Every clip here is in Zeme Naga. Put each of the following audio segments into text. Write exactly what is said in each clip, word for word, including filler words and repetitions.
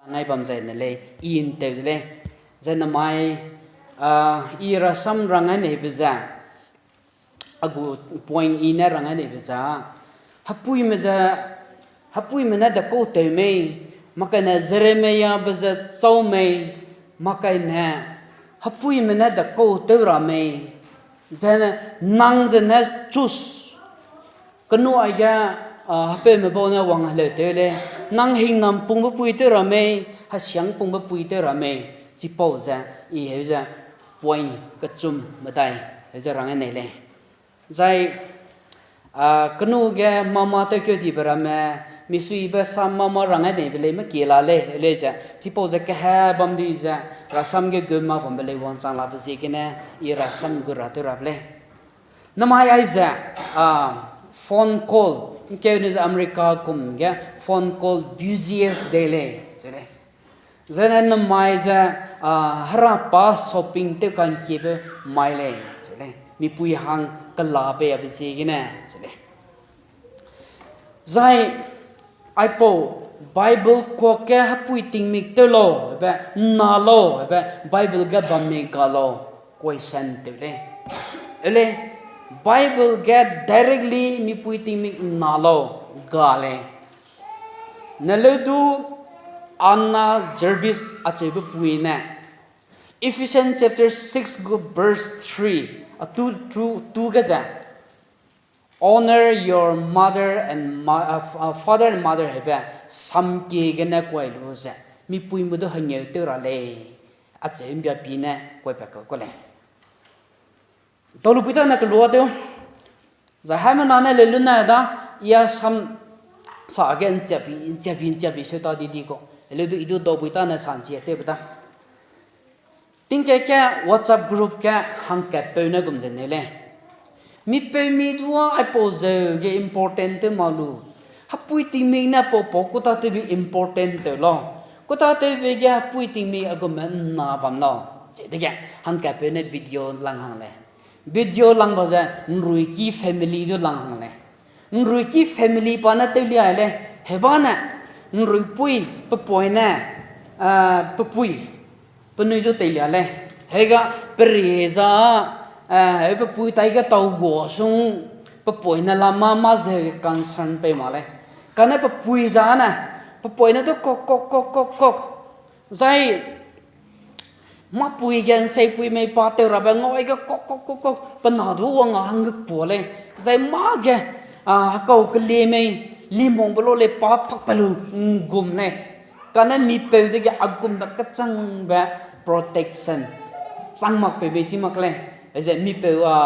ngai bam zai ne lei, i nteu de lei. Zai namai, i rasam rangai neibe ze, a gu point i ne rangai neibe ze, hepuime ze, hepuime ne dekau tew mei, makaine Jeremiabe ze chau mei, makaine hepuime ne dekau tew ra mei, zene nang zene choose. Kenu aige, hepeume bau ne wang heleu tew lei, nang hingnam pungbe pui tew ra mei, hesiang pungbe pui tew ra mei, chipau ze, i heu ze, point kechum medai, heu ze rangai nei lei. Zai, kenu ge mama tewkeu dibe ramme, misuibe sam mama rangai neibe lei mekie la lei, lei ze, chipau ze kehe bam di ze, rasam ge gum ma bambe lei wangchang labe ziegene, i rasam gu ra tew rabe lei. Namai aize, phone call, nkeune ze America kum ge phone call busiest day lei, ze lei. Zene namai ze, hera pa shopping tew ka'ngkiebe mai lei, ze lei. Mipui hang kela pei abe ziegene, ze lei. Zai, aipau, Bible kuak ge hepui tingmik tew lau, hebe, nna lau, hebe, Bible ge bam mei ga lau, question tew lei. E lei, Bible ge directly mipui tingmik nna lau, ga lei. Ne leu du Anna Jarvis acheube pui ne, Ephesians chapter six gu verse three, a tu, tu, tu ge ze, Honor your mother and mo-, uh, f-, uh, father and mother hebe, samkie gene kuai lu ze, mipuime du hengeu tew ra lei, acheu mbia pi ne kuai pa kau ku lei. Daulupui ta ne kelua tew. Zai haimena ne leu lu ne da, i a sam sa ge nchiabi, nchiabi, nchiabi seu ta di di kau. Leu du i du daupui ta ne sa nchia tewbe da. Tingke ge WhatsApp group ge hangkatpeu ne gum ze neu lei. Mipeumi du a aipau zeu ge important tew ma lu. Hepui tingmik ne pau pau kuta tewbe important tew lau. Kuta tewbe ge hepui tingmik a gumme nna bam lau. Chidege hangkatpeu ne video lang hang lei. Video lang ba ze nruiki family du lang hang lei. Nruiki family pa ne tewlia lei. Heba ne nruipui pepoi ne, ah, pepui penui du teilia lei. Hega perie za, eh, pepui taige tau gua sung, pepoi ne lam ma mâ ze concern pei ma lei. Kane pepui za ne, pepoi ne du kok, kok, kok, kok, kok. Zai, mâpui ge nseipui mei pa tew rabe ngau aige kok, kok, kok, kok, pe na du wang a hangge kua lei. Zai mâ ge, ah, hekau kelie mei, limungbe lo lei pa pak pe lu, nggum lei. Kane mipeu dege a gumbe kechangbe protection chang mak pei bei chi mak lei. Ze mipeu a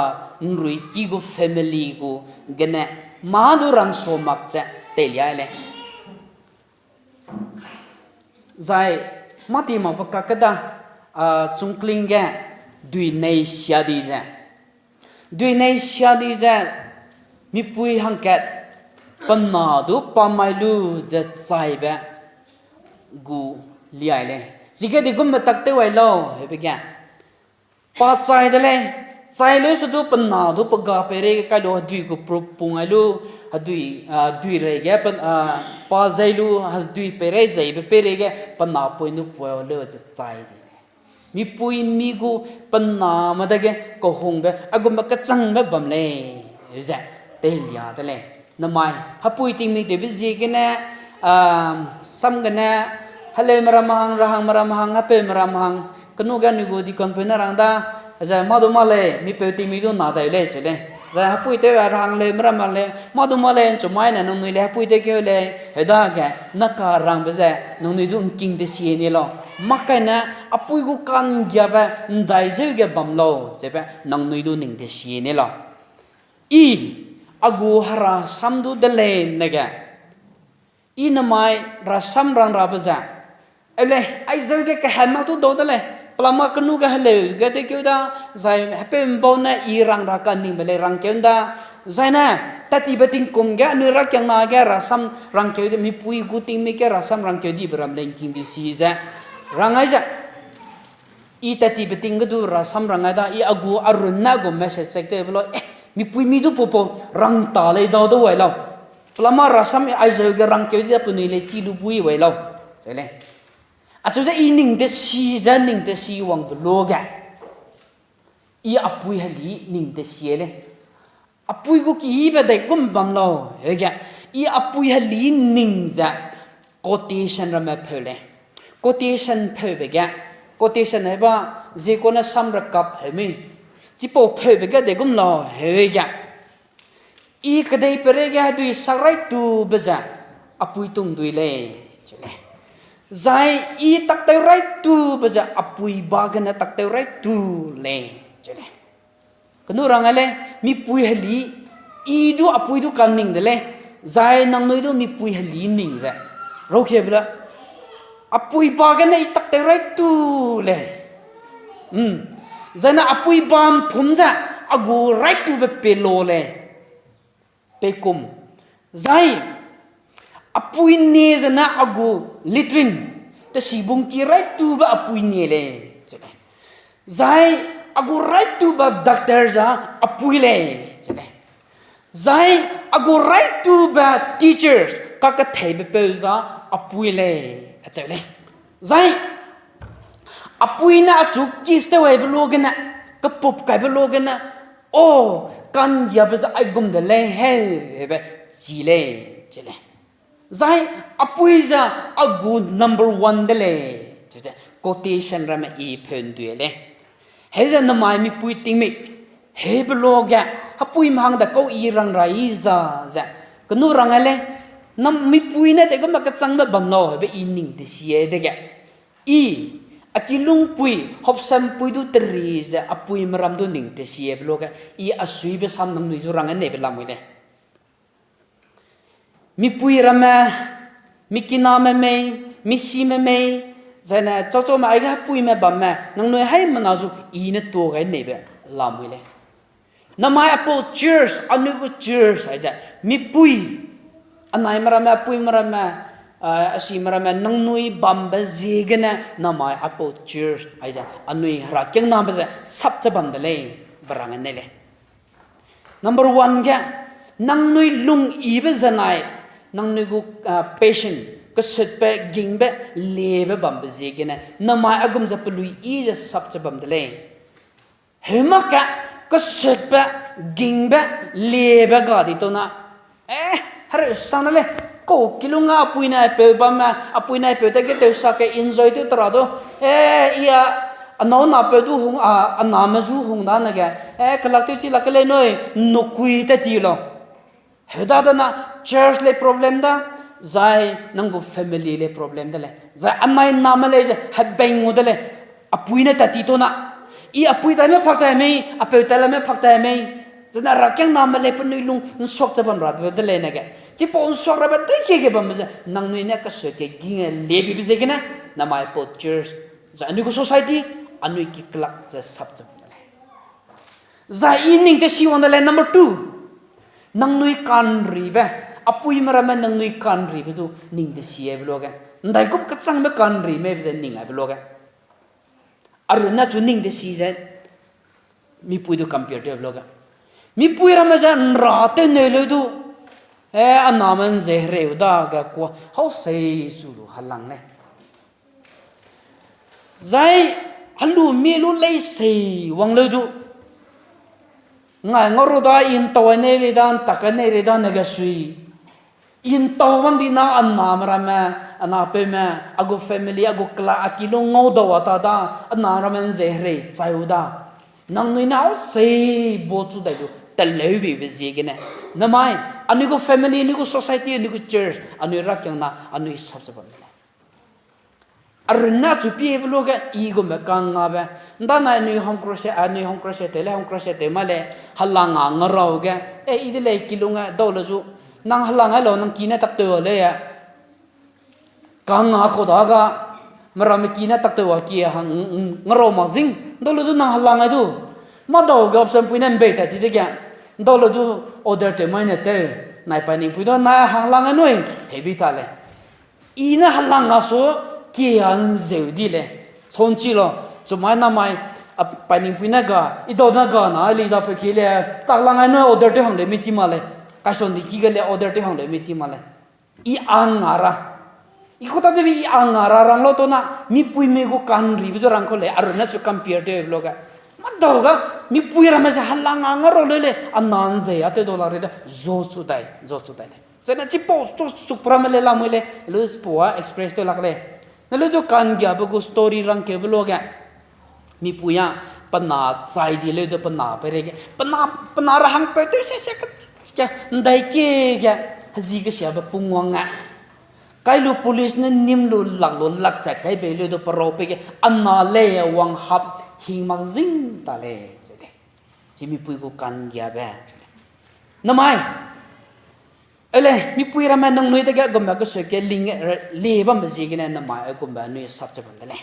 nruiki gu family gu gene mâ du rangsa mak ze teilia lei. Zai, mâ ti mak pe kak keda, ah, Chungkling ge dui nei sia di ze. Dui nei sia di ze, mipui hangkat, pe na du pa mai lu ze chaibe gu liai lei. Chige di gumbe tak tew ai lau, hebe ge. Pa chai de lei, chai lu se du pe na du pe ga peireige kai lu hedui gu pru pung ai lu, hedui, ah, dui reige pe, ah, pa zei lu, hedui peirei zeibe peireige pe napui nu pui lu ze chai di lei. Mipuimi gu pe name dage kehungbe, a gumbe kechangbe bam lei, ze teilia de lei. Namai, hepui tingmik tewbe ziegene, ah, sam gene, heleume ramme hang, rahangme ramme hang, hepeume ramme hang, kenu ge anui gu deaconpeu ne rang da, zai mâ du mâ lei, mipeu tingmik du na dai lei, cheu lei. Zai hepui tew a rahangleume ramme lei, mâ du mâ lei, nchu mai ne nangnui lei, hepui tew keu lei, heudage, naka rangbe ze, nangnui du ngking de sie ni lau. Makaine, apui gu ka'nggiabe, ndai zeu ge bam lau, zeube, nangnui du ning de sie ni lau. I, a gu herasam du de lei nege. I namai rasam rang rabe ze. Eu lei, aizeu ge kehe mak tu dau de lei. Pelama kenu ge heleu ge dekeu da, zai hepeu mbau ne i rang ra kaningbe lei rangkeu nda. Zai ne, tattibe tingkum ge, anui rakiangna ge rasam rangkeu di, mipui gu tingmik ge rasam rangkeu dibe ram lei ngking di si ze. Rang ai ze. I tattibe ting ge du rasam rang ai da, i a gu arun ne a gu message check tewbe lau, eh, mipuimi du pau pau rang ta lei dau de wai lau. Pelama rasam aizeu ge rangkeu di da penui lei chi lu bui wai lau. Ze lei. Achu ze i ning tesi ze ning tesi wangbe luage, i apui heli ning tesi lei. Apui gu kibe dei gum bam lau hege, i apui heli ning ze quotation ramme pheu lei. Quotation pheube ge, quotation heba, ziekone sam rakap heu mei. Chipau pheube ge dei gum lau hege, i kedei pereige hedui sak raitube ze apui tungdui lei, cheu lei. Zai i taktew raitube ze apui ba gene taktew raitu lei, cheu lei. Kenu rang a lei, mipui heli, i du apui du kaning de lei, zai nangnui du mipui heli ning ze. Raukiebe le, apui ba gene i taktew raitu lei. Zaine apui bam pum ze a gu raitube pe lo lei. Peikum. Zai apui nie zene a gu latrine, tesibungki raitube apui nie lei, cheu lei. Zai a gu raitube doctor za apui lei, cheu lei. Zai a gu raitube teachers, kaketheibe peu za apui lei, acheu lei. Zai apui ne achu kiss tew aibe luagene, kepup kaibe luagene, o, ka'nggiabe ze aigum de lei, heube chi lei, cheu lei. Zai apui ze a gu number one de lei, cheu ze quotation ramme i pheundui lei. Hei ze namai mipui tingmik, heube luage, hepui mhang de kau i rang rai za ze, kenu rang a lei, nam mipui ne dei gume kechangbe bam lau, hebe i ning tesi dege. I, a kilungpui, hopsempui du teri ze apui meram du ning tesibe luage, i a suibe sam nangnui zu rang a neibe lamui lei. Mipui ramme, mikiname mei, misime mei, zaine chauchaume aige hepuime bamme, nangnui haimena zu i ne tuâ gai neibe lamui lei. Namai apau church, anui gu church, aize, mipui, anaime ramme, apuime ramme, a, asime ramme, nangnui bambe ziegene, namai apau church, aize, anui herakiangnabe ze, sap ze bam de lei, be rang a nei lei. Number one ge, nangnui lung yibe zenai, nangnui gu, a, passion, kesutbe, gingbe, liebe bambe ziegene, namai aigum ze pelui yi ze sap ze bam de lei. Heu mak ge, kesutbe, gingbe, liebe ga di tau na. E, hereu sang na lei, kau kilung a apui naipeu bamme, apui naipeu dage tewsak ge enjoy tew tera du. E, i a, anâu napeu du hung, a, aname zu hung dane ge, e, kelak tew chi lak ke lei nui, nukui tat ti lau. Heu dadene church lei problem da, zai nang gu family lei problem de lei. Zai anai name lei ze hebeng ngu de lei. Apui ne tat ti tau na. I apui taime pak tai mei, apeu tailame pak tai mei. Zene herakiangname lei penui lung nsuak ze bam ra de lei ne ge. Chipau nsuak rabe dei kie ge bambe ze, nangnui ne kesut ge ging e liebibe ziegene, namai pau church, zai anui gu society, anui ki kelak ze sap ze bam de lei. Zai i ning tesi wang de lei, number two. Nangnui kanribe, apuime ramme nangnui kanribe zu ning tesibe luage. Ndaigum kechangbe kanri meibe ze ning aibe luage. Arunne chu ning tesi ze, mipui du compare tewbe luage. Mipui ramme ze nra tewneu leu du, e, aname nze hereu dage kua, hau sei chu lu helang lei. Zai, helu mi lu lei sei wang leu du. Ngai ngau ru da i ntau ai nei rei da, ntak ai nei rei da ne ge sui. I ntau bam di na aname ramme, anapeume, a gu family, a gu kelak, a kilung ngau dau a ta da, aname ramme nze herei chai u da. Nangnui ne hau sei bo chu dai du, teleu bibe ziegene. Namai, anui gu family, anui gu society, anui gu church, anui herakiangna, anui sap ze bam de lei. Arunne chu piebe luage i gume kangngabe. Ndanai anui home crusade, anui home crusade tew lei, home crusade tew ma lei, helanga ngarau ge. E, i de lei kilung e, dau le zu. Nang helang ai lau, nang ki ne tak tew lei e. Kangnga kau da ga, meramme ki ne tak tew a ki hang, ngarau mak zing. Dau le zu nang helang ai du. Mâ dau ge option pui ne mbei tat ti dege. Dau le zu order tew mai ne tew. Nai painingpui du nai hanglang ai nui, hebi ta lei. I ne helang a su, kie a nzeu di lei. Sonchi lau, chumai namai, a, painingpui ne ga, i dau ne ga na, lei za peu ki lei, tak lang ai nui order tew hang leu mi chi ma lei. Kaison di ki ge lei order tew hang leu mi chi ma lei. I a nga ra. I ku ta de bi a nga ra rang lau to na, mipuimi gu kanribe du rang kau lei, a runne chu compare tew lo ge. Madau ga, mipui ramme ze helang a nga rau lei lei, a na nzei a tew dau la rei de, zo chu dai, zo chu dai lei. Zene chipau chu suk ramme lei lamui lei, lu chipau a express tew lak lei. Ne lu du kangiabe gu story rangkeube lo ge. Mipui a, pe na chai di leu du pe na peireige. Pe na, pe na ra hangpeu tew se se ke, ke, ndai ke ge, hezi kesiabe pungwang a. Kailu police ne nim lu lak lu lak chak kai bei leu du pe rau pe ge, a na lei wang hap hing mak zing ta lei, ze lei. Chi mipui gu kangiabe, ze lei. Namai, ele, mipui ramme nangnui dage gumbe kesui ke ling, le bambe ziegene namai gumbe anui sap ze bam de lei.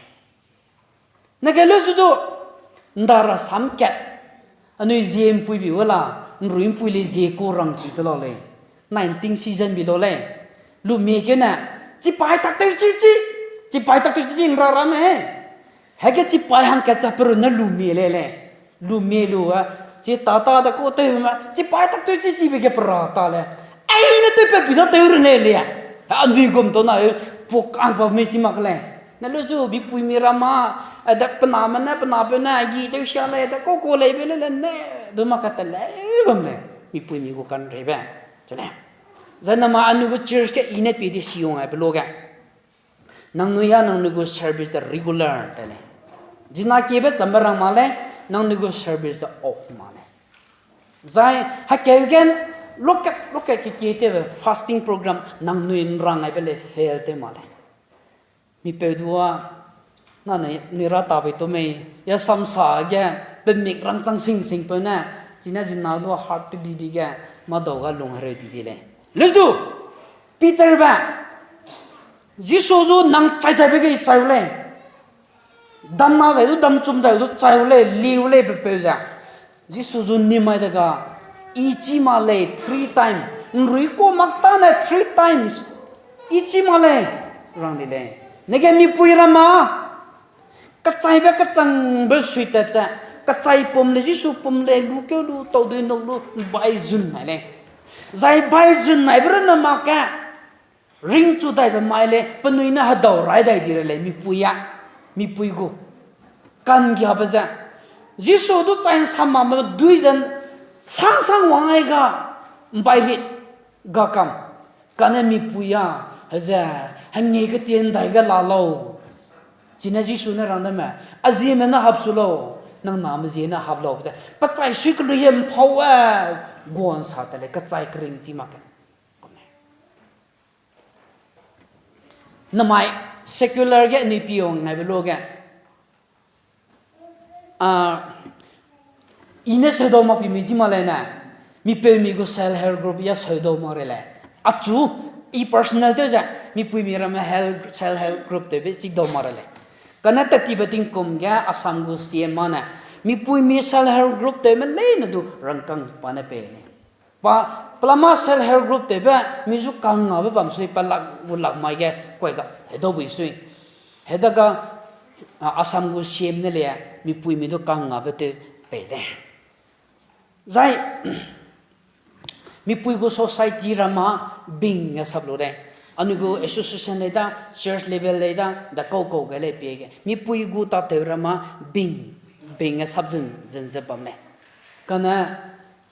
Nege leu zu du, nda ra sam kat, anui zie mpui bi wela, nrui mpui lei zie ku rang chi te lau lei. Nineteen season bi lau lei. Lumie kene, chipai tak tew chi chi, chipai tak tew chi chi nra ramme. Hege chipai hangkat cha perun ne lumie lei lei. Lumie lu a, chi ta ta de ku tewme, chipai tak tew chi chibe ge pera ta lei. Ei ne tewpat pi da tew rene lei. Anui gum to na, puk ang pa mi chi mak lei. Ne lu zu mipuimi ramme, a de pe name ne pe napeu ne gi tew sia lei, de kau kau lei be le le ne, du mak ka te lei bam lei. Mipuimi gu kanribe. Chale. Zai namai anui gu church ge i ne pie di siung ai pe lo ge. Nangnui a nangnui gu service de regular te lei. Zina kiebe chambe rang mak lei, nangnui gu service de off mak lei. Zai, hakeu gen, lokat, lokat kekie tewbe fasting program nangnui nrang aibe lei fail tew mak lei. Mipeu du a, na ne, nui ra ta bei tu mei, ya samsa ge, pe mik rangchang sing sing peu ne, chine zina du heart te di di ge, madau ga lung hereu di di lei. Let's do! Peterbe, Jisu zu nang chai chaibe ge chai u lei. Damna zai du damchum zai du chai u lei, liu lei pe peu ze. Jisu zu nimai de ga, i chi mak lei three time. Nrui ku mak tane three times. I chi mak lei. Rang di lei. Nege mipui ramme. Kechaibe kechangbe suitat ze. Kechai pum lei Jisu pum lei lu keu lu tau dui nuk lu bai zun nai lei. Zai bai zun naibe runne mak ge. Ringchu daibe mai lei, penui ne hedau rai dai di re lei, mipui a, mipui gu. Kangiabe ze. Jisu du chai nsam makme dui ze, sangsang wang ai ga, mbai rit, ga kam. Kane mipui a, heze, hengei ketie ndai ge la lau. Chine Jisu ne rang deme, a zieme ne hap su lau, nang name zie ne hap lau, ze. Pechai sui kelui e mpau e, guan sa te lei, kechai kering chi mak ke. Namai secular ge anui piong naibe lo ge. A, i ne seudau mak pi mi chi mak lei ne, mipeumi gu self help group ya seudau mak re lei. Achu, i personal tew ze, mipuimi ramme help, self help group tewbe chi dau mak re lei. Kane tattibe tingkum ge Assam gu C M ma ne, mipuimi self help group tewme leine du rangkâng pa ne pei lei. Pa, pelama self help group tewbe, mi zu kangngabe bam sui pelak gu lak mai ge kuai ga, hedau bui sui. Hedaga, a, Assam gu C M ne le, mipuimi du kangngabe tew pei lei. Zai, mipui gu society ramme bing ge sap lu lei. Anui gu association lei da, church level lei da, da kau kau ge lei pie ge. Mipui gu tatew ramme bing, bing ge sap zun, zun ze bam lei. Kane,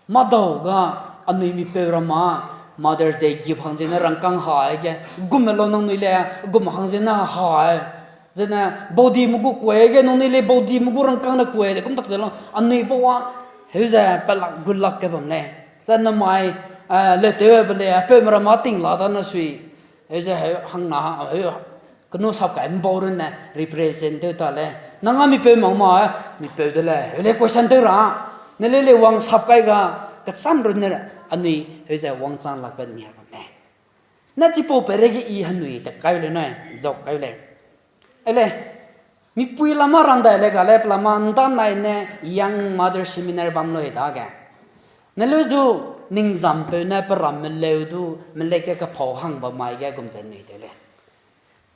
madau ga anui mipeu ramme, Mother's Day gift hang ziene rangkâng ha ge, gumme lau nangnui le, gum hang ziene ha, zene baudime gu kuai ge, nangnui le baudime gu rangkâng ne kuai de, kum tak de lau, anui bau a, heu ze pelak gulak ge bam lei. Zai namai, eh, le tewbe le, peume ramme ting la da na sui, heu ze heu hangna, heu, kenu sap kai mbau runne represent tew ta lei. Nang a mipeu mak ma, mipeu de lei, heu lei question tew ra. Ne le le wang sap kai ga, kecham runne anui, heu ze wangchang lakbe nia bam lei. Ne chipau peireige i henui te kai lei nui, zau kai lei. Ele, mipui lama rang dai le ga lei, pelama nda nai ne young mother seminar bam lui dage. Ne lu zu ning zampeu ne pe ramme leu du, melei ke kepau hang bam mai ge gum ze nui de lei.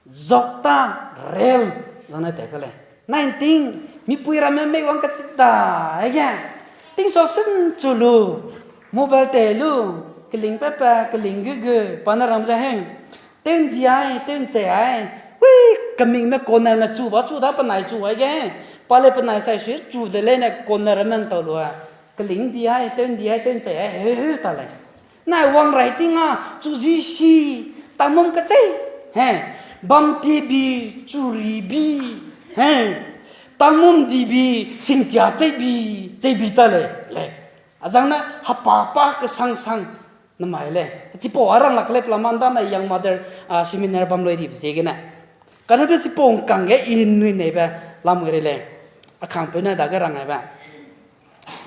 Zok ta rel, zane te ka lei. Nineteen, mipui ramme mei wang kachit da, ege. Tingsua sun chu lu, mobile te lu, keling pepe, keling gugu, pa ne ram ze heng. Tew ndi ai, tew nchei ai. Hui, kemingme cornerme chu ba chu da penai chu ai ge. Pa le penai chai sui chu de leine cornerme ntau lu a. Keling ndi ai, tew ndi ai, tew nchei ai, heu heu ta lei. Nai wang rai ting a, chu zi si, tamum kechei. He, bam ti bi, chu ri bi. He, tamum di bi, singtia chei bi, chei bi ta lei, lei. Azang ne hapa pa kesang sang, namai lei. Chipau a rang lak lei pela manda na young mother, a, seminar bam loi dibe ziegene. Kane de chipau ngkang ge i nui neibe lam gere lei. Akhangpeu ne dage rang aibe.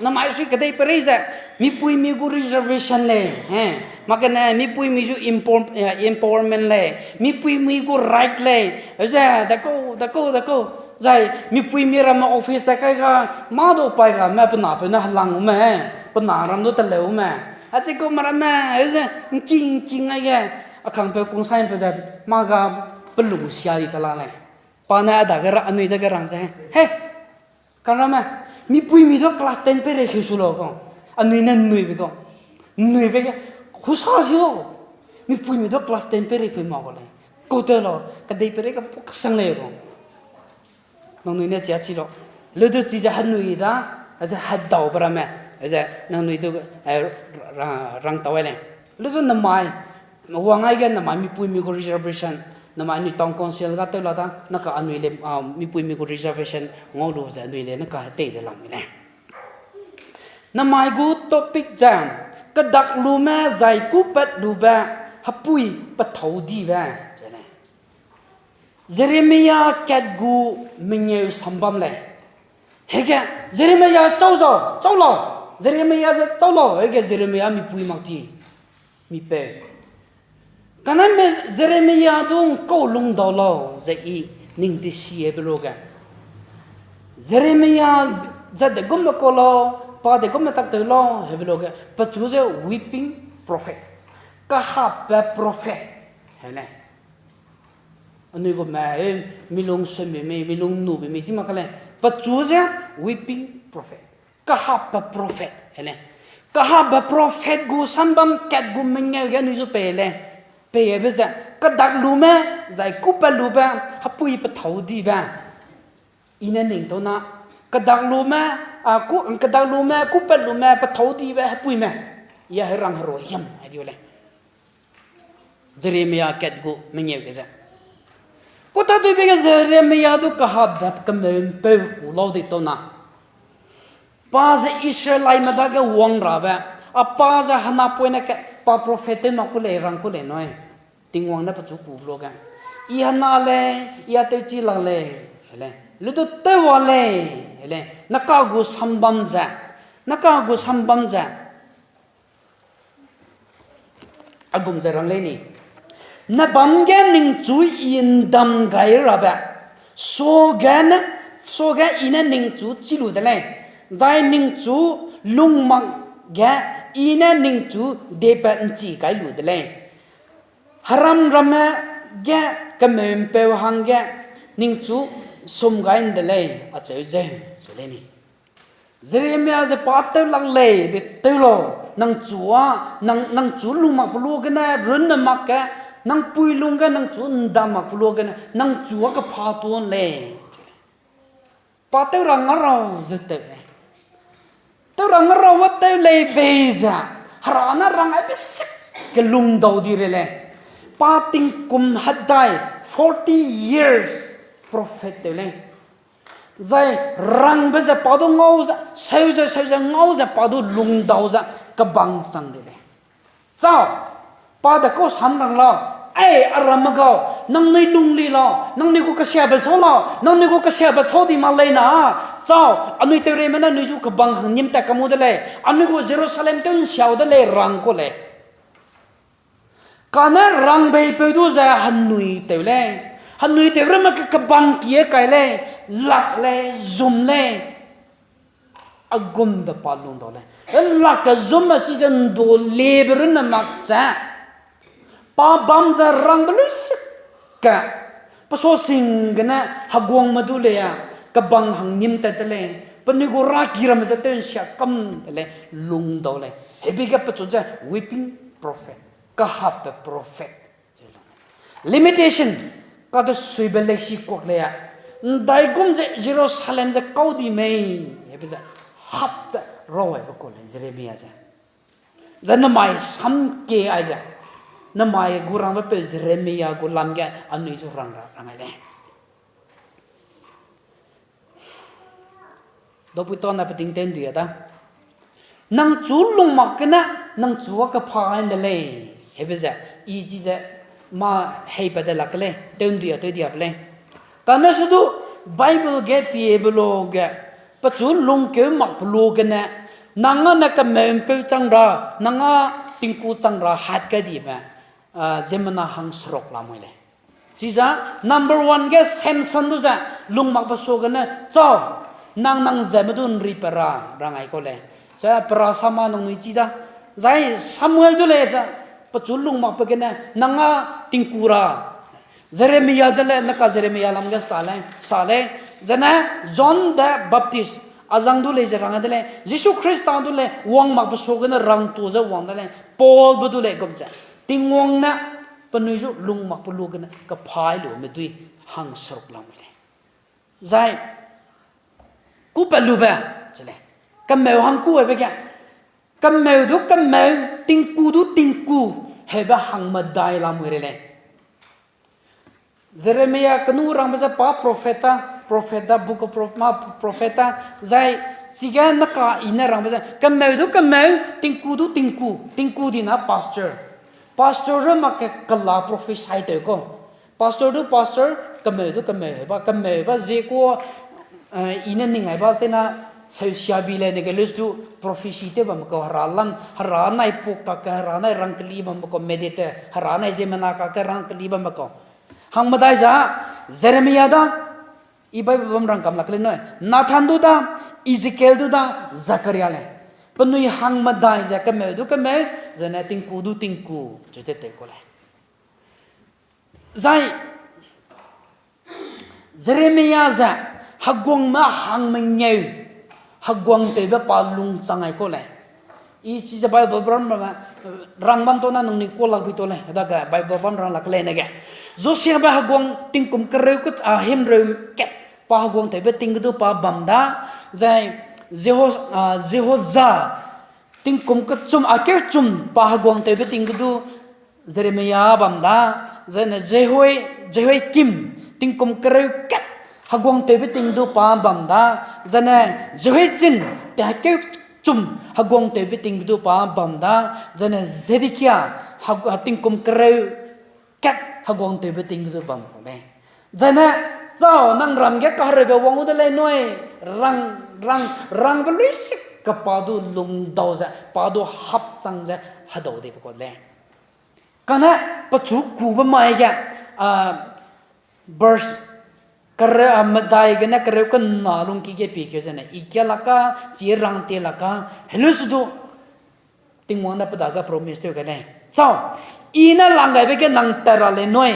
Namai sui kedei perei ze, mipuimi gu reservation lei. He, makane mipuimi zu empower-, eh, empowerment lei. Mipuimi gu right lei. Ze, dakau, dakau, dakau. Zai, mipuimi ramme office ta kai ga, mâ du pai ga, me pe napeu ne helang u me, pe na ram du teleu me. Achi kau me ramme, ze, ngking, ngking ai ge, akhangpeu kungsaipeu ze, mâ ga pelung sia di ta la lei. Pa ne a dage ra, anui dage rang ze, he, Karamme, mipuimi du class ten pei rei keu su lau kau. Anui ne nnuibe kau. Nnuibe ge, husa si lau. Mipuimi du class ten pei rei pei ma kau lei. Kau te lau, kedei pei rei ka puk sang lei kau. Nangnui ne chia chi lau. Leu du chi ze hanui da, ze hedaube ramme, ze nangnui du, eh, ra-, rangtau ai lei. Leu zu namai, wang ai ge namai mipuimi gu reservation, namai anui town council ga tew la da, naka anui le, ah, mipuimi gu reservation ngau lu ze anui le naka hetei ze lam mi lei. Namai gu topic ze, kedak lume zai kûpat lube, hepui pethâu dibe, ze lei. Jeremia kat gu mengeu sambam lei. Hege, Jeremia chau zau, chau lau. Jeremia ze chau lau, hege Jeremia mipui mak ti. Mipeu. Kanaime Jeremia du ngkau lungdau lau, ze i ning ti si hebe luge. Jeremia ze degumme kau lau, pa degumme tak tew lau, hebe luge. Pechu ze weeping prophet. Kahapbe prophet. He lei. Anui gu me, eh, milung seme mei, milung nube mei, chi mak ka lei. Pechu ze weeping prophet. Kahapbe prophet, he lei. Kahapbe prophet gu sambam kat gu mengeu ge anui zu pei lei. Peibe ze, kedak lume, zai kûpat lube, hepui pethâu dibe. I ne ning tau na, kedak lume, a, kû-, kedak lume, kûpat lume, pethâu dibe, hepuime. Ya herang hero hiam, ai di lei. Jeremia kat gu mengeu ge ze. Kû tâtewbe ge Jeremia du kahapbe kemeu'mpeu ku lau di tau na. Pa ze Israeliteme dage wang rabe, a pa ze henapoine ke pa prophet tew mak ku lei rang ku lei nui. Tingwang ne pechu ku luge. I hena lei, i a tewchi lak lei, he lei. Leu du tew wa lei, he lei. Naka gu sambam ze. Naka gu sambam ze. Aigum ze rang lei ni. Nebâm ge ningchu i ndam gai rabe. Suage ne, suage i ne ningchu chî lu de lei. Zai ningchu lung mak ge i ne ningchu diepat nchi gai lu de lei. Heram ramme ge kemeu'mpeu hangge ningchu sum gai nde lei acheu zeu, ze lei ni. Jeremia ze pa tew lak lei, be tew lau, nang chu a, nang, nang chu lung mak pe luagene, runne mak ge, nang pui lungge, nang chu ndam mak pe luagene, nang chu a kepha tuan lei. Pa tew ra ngarau ze tew lei. Tew ra ngarau a tew lei bei ze, Hera ne rang aibe sik ke lungdau di re lei. Pa tingkum hedai, forty years, prophet tew lei. Zai rangbe ze pa du ngau ze, seu ze, seu ze, ngau ze pa du lungdau ze, kebang chang de lei. Chau, pa de kau sam rang lau, ei, aramme gau, nangnui lungli lau, nangnui gu kesiabe sau lau, nangnui gu kesiabe sau di mak lei na, chau, anui tewreime ne anui zu kebang hangnim tat kamu de lei, anui gu Jerusalem tew nsiau de lei, rang ku lei. Kane rangbeipeu du ze henui tew lei. Henui tew ramme ke kebang kie kai lei, lak lei, zum lei. Aigumbe pa lungdau lei. E lak ke zumme chize ndu liebe runne mak ze. Pa bam ze rangbe lui sik ke. Pe suasing gene heguangme du lei a, kebang hangnim tat de lei. Penui gu raki ramme ze tew nsia kam de lei, lungdau lei. Hebi ge pechu ze weeping prophet, kahapbe prophet. Limitation, kadesuibe leisi kuak lei a. ’Ndaigum ze Jerusalem ze kau di mei, hebe ze hap ze rau aibe kau lei Jeremia ze. Zai namai sam kie aize, namai gu rangbe peu Jeremia gu lam ge anui zu rang ra rang ai lei. Dopui tau na peting tew ’ndui a da. Nang chu lung mak gene, nang chu a kepha ai ’nde lei. Hebe ze, i chi ze, mâ heipat de lak ke lei, tew ’ndui a tew diabe lei. Kane se du, Bible ge piebe lu ge, pechu lungkeu makbe lu gene, nang a ne kemeu ’mpeu chang ra, nang a tingku chang ra hat kai dibe, ah, ziemmena hangseruk lamui lei. Chiza, number one ge Samson du ze, lung makbe sua gene, chau, nang nang zeme du ’nri pe ra, rang ai kau lei. Ze pe ra sama nangnui chi da. Zai Samuel du lei ze, pechu lung makbe gene, nang a tingku ra. Jeremia de lei, neka Jeremia lam ge sa lei, sa lei. Zene John the Baptist, azang du lei ze rang de lei. Jisu Khrista du lei, wang makbe sua gene rangtu ze wang de lei. Paulbe du lei gum ze. Tingwang ne, penui zu lung makbe lu gene, kephai lu medui hangseruk lamui lei. Zai, ku pe lube, ze lei. Kemeu hangku hebe ge. Kemeu du kemeu, tingku du tingku, hebe hangmedai lamui rei lei. Jeremia kenu rangbe ze pa prophet a, prophet a, book of pro-, ma prophet a, zai chige neka i ne rangbe ze, kemeu du kemeu, tingku du tingku, tingku di na pastor. Pastor re mak ke kela prophecy tew kau. Pastor du pastor, kemeu du kemeu, ba kemeu ba zie ku, eh, i ne ning ai ba zena, seusiabi le ne ge lus du prophecy tew bambe kau, hera lang, hera nai puk kake, hera nai rangkeli bambe kau, meditate, hera nai ziemmena kake rangkeli bambe kau. Hangmedai za, Jeremia da, i Bible bam rangkam lak lei nui. Nathan du da, Ezekiel du da, Zakaria lei. Penui hangmedai ze kemeu du kemeu, zene tingku du tingku, ze te te ku lei. Zai, Jeremia ze, heguangme hangmengeu, heguang tewbe pa lung chang ai kau lei. I chize Bible bam ramme, rang bam tau na nangnui ku lak bi tau lei, dage Bible bam rang lak lei ne ge. Josiabe heguang tingkum kereu kat, a, himreu kat, pa heguang tewbe ting ge du pa bam da, zai Jeho-, a, Jehoja, tingkum kechum, a, kechum pa heguang tewbe ting ge du Jeremia bam da, zene Jehoi-, Jehoiakim, tingkum kereu kat heguang tewbe ting du pa bam da, zene Jehoiachin, te kechum heguang tewbe ting ge du pa bam da, zene Zedekia, hegu-, tingkum kereu kat heguang tewbe ting ge du bam kau lei. Zene, chau, nang ram ge kahereube wang u de lei nui, rang, rang, rangbe luisik ke pa du lungdau ze, pa du hap chang ze, hedau dibe kau lei. Kane, pechu kube mai ge, a, verse, kere-, a, medai gene kereu kena lungki ge pie keu zene, i kia lak ka, chi rang tie lak ka, helu su du, Tingwang ne pe dage promise tew gai lei. Chau, i ne lang gaibe ge nang tat ra lei nui.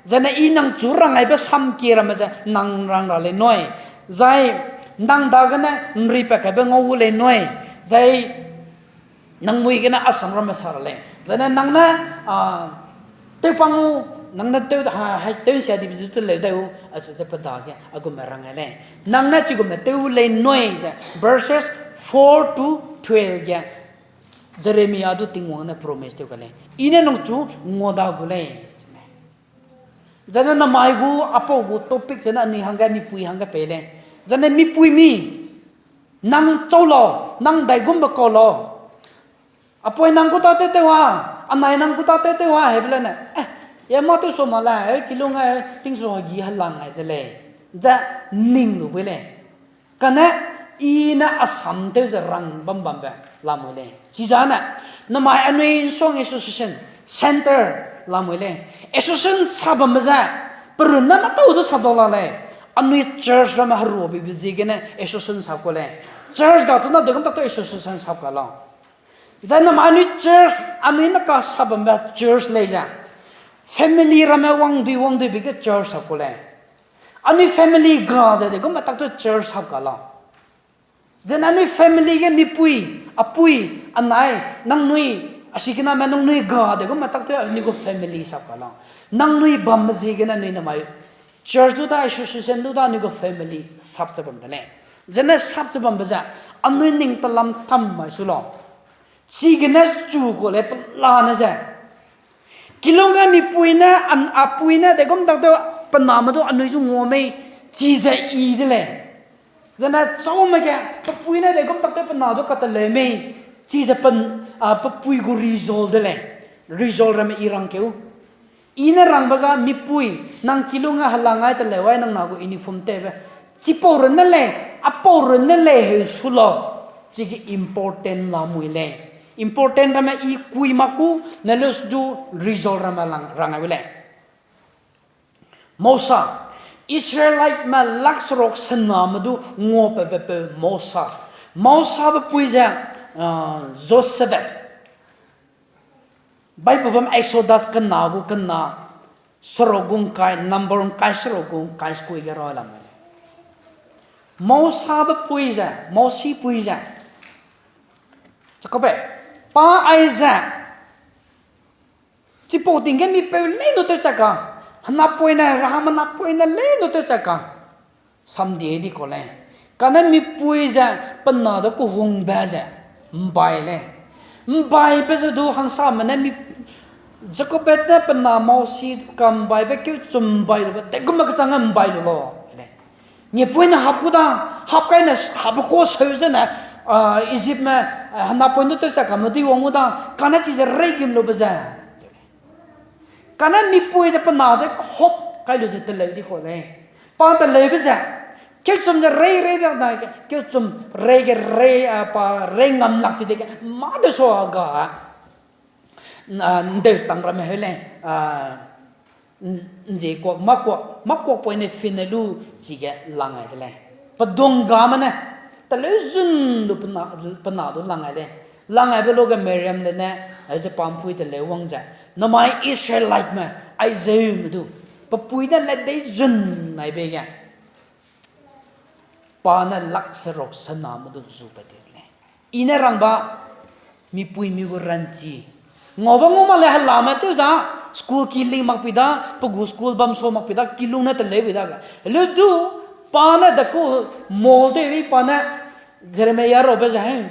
Zene i nang chu rang gaibe samkie ramme ze nang rang ra lei nui. Zai nang dagene ’nri pat kaibe ngau gu lei nui. Zai nang mui gene asam ramme sa ra lei. Zene nang ne, a, tewpang u, nang ne tew, ha, hai tew sia dibe zu teleu dai u, achu ze pe dage a gume rang gai lei. Nang ne chigume tew lei nui ze, verses four to twelve ge, Jeremia du Tingwang ne promise tew ka lei. I ne nang chu ngua da gu lei. Zene namai gu, apau gu topic zene anui hangge mipui hangge pei lei. Zene mipui mi, nang chau lau, nang daigumbe kau lau. Apui nang gu ta tew tew a, anai nang gu ta tew tew a, hebe le ne. Eh, e mâ tew so ma la, e kilung e, tingsu gi helang ai de lei. Ze ning lu bui lei. Kane, i ne asam tew ze rang bam bambe lamui lei. Chizane, namai anui ’nsong association, center lamui lei. Association sa bambe ze, perun ne matau du sap dau la lei. Anui church ramme heruabibe ziegene association sap ku lei. Church ga tu na degum tak tu association sap ka lau. Zai namai anui church, anui ne ka sap bambe church lei ze. Family ramme wangdui wangduibe ge church sap ku lei. Anui family ga ze degum tak tu church sap ka lau. Zene anui family ge mipui, apui, anai, nangnui, A sikiname nangnui ga de gu metak tew anui gu family sap ka la. Nangnui bambe ziegene anui namai church du da, association du da, anui gu family sap ze bam de lei. Zene sap ze bambe ze, anui ning telam tam mai su lau. Chigene chu ku lei pelane ze. Kilung ge mipui ne, an, apui ne, de gum tak tew pe name du anui zu ngua mei, chize i de lei. Zene chaume ge, pe pui ne de gum tak tew pe na du kateleu mei, chize pe, a, pe pui gu result de lei. Result ramme i rangkeu. I ne rangbe za mipui, nang kilung ge helang ai teleu ai nang na gu uniform tewbe. Chipau runne lei, apau runne lei heu su lau, chige important lamui lei. Important ramme i kui mak ku, ne lus du result ramme lang, rang ai lei. Mosa, Israeliteme lak seruk sename du ngua pe pe peu Mosa. Mosabe pui ze, ah, Josephat. Bible bam Exodus kena gu kena, seruk gu ngkai, Number ngkai seruk gu ngkai sekui ge rui lam lei. Mosabe pui ze, Mosi pui ze. Chakabe, pa aize. Chipau ting ge mipeu lei nu tew chak ka. Henapui ne, raham henapui ne lei nu tew chak ka. Samdi di kau lei. Kane mipui ze pe na de kehungbe ze mbai lei. Mbaibe ze du hangsame ne mi, Jokebed ne pe na Mosi ka mbaibe keu chum mbai lube, tegume kechang mbai lu lau lei. Mipui ne hap gu da, hap kai ne s-, hapbe ka seu zene, ah, Egyptme, ah, henapui nu tew chak kame di wang gu da, kane chize reigim lube ze. Kane mipui ze pe na de hop kai lu ze teleu di kau lei. Pa teleube ze, keu chum ze rei rei da na, keu chum rei ge rei, ah, pa rei ngam lak ti dege, mâ de sua ga. Ah, ndeu tang ramme heu lei, ah, n-, nzie kuak, mâ kuak, mâ kuak poine fine lu chige lang ai de lei. Pedung game ne, teleu zun du pe na, pe na du lang ai lei. Lang aibe luge Miriamle ne, aize pa mpui teleu wang ze. Namai Israeliteme, aizeume du, pe pui ne ledei zun aibe ge. Pa ne lak seruk sename du zu pat ti de lei. I ne rangba, mipui mi gu ranchi. Ngaube ngau mak lei helame tew za, school ki ling mak pi da, pe gu school bam sua mak pi da, kilung ne teleu pi da ga. Leu du, pa ne de ku mol tew bi pa ne, Jeremiah rabe ze he.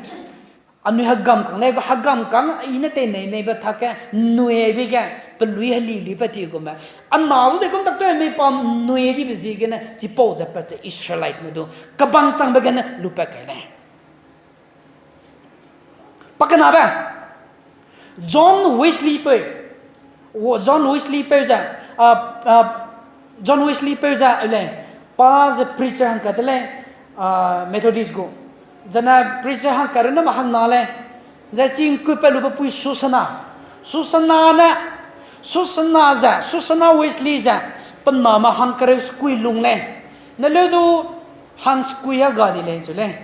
Anui hegam kang lei, hegam kang i ne tei nei neibe tak ge, nui bi ge, pelui heli li pat ti gume. Ana lu de gum tak tew mei pa nui dibe ziegene, chipau ze pat ze Israeliteme du. Kebang changbe gene, lu pat kai lei. Pakenabe, John Wesley peu, wo-, John Wesley peu ze, ah, ah, John Wesley peu ze, lei, pa ze preacher hangkat de lei, ah, Methodist gu. Zene preacher hangkat runne ma hangna lei, ze chi ngkut pat lube pui Susanna. Susanna ne, Susanna ze, Susanna Wesley ze, pe name hangkereu sekui lung lei. Ne leu du hang sekui a ga di lei chu lei.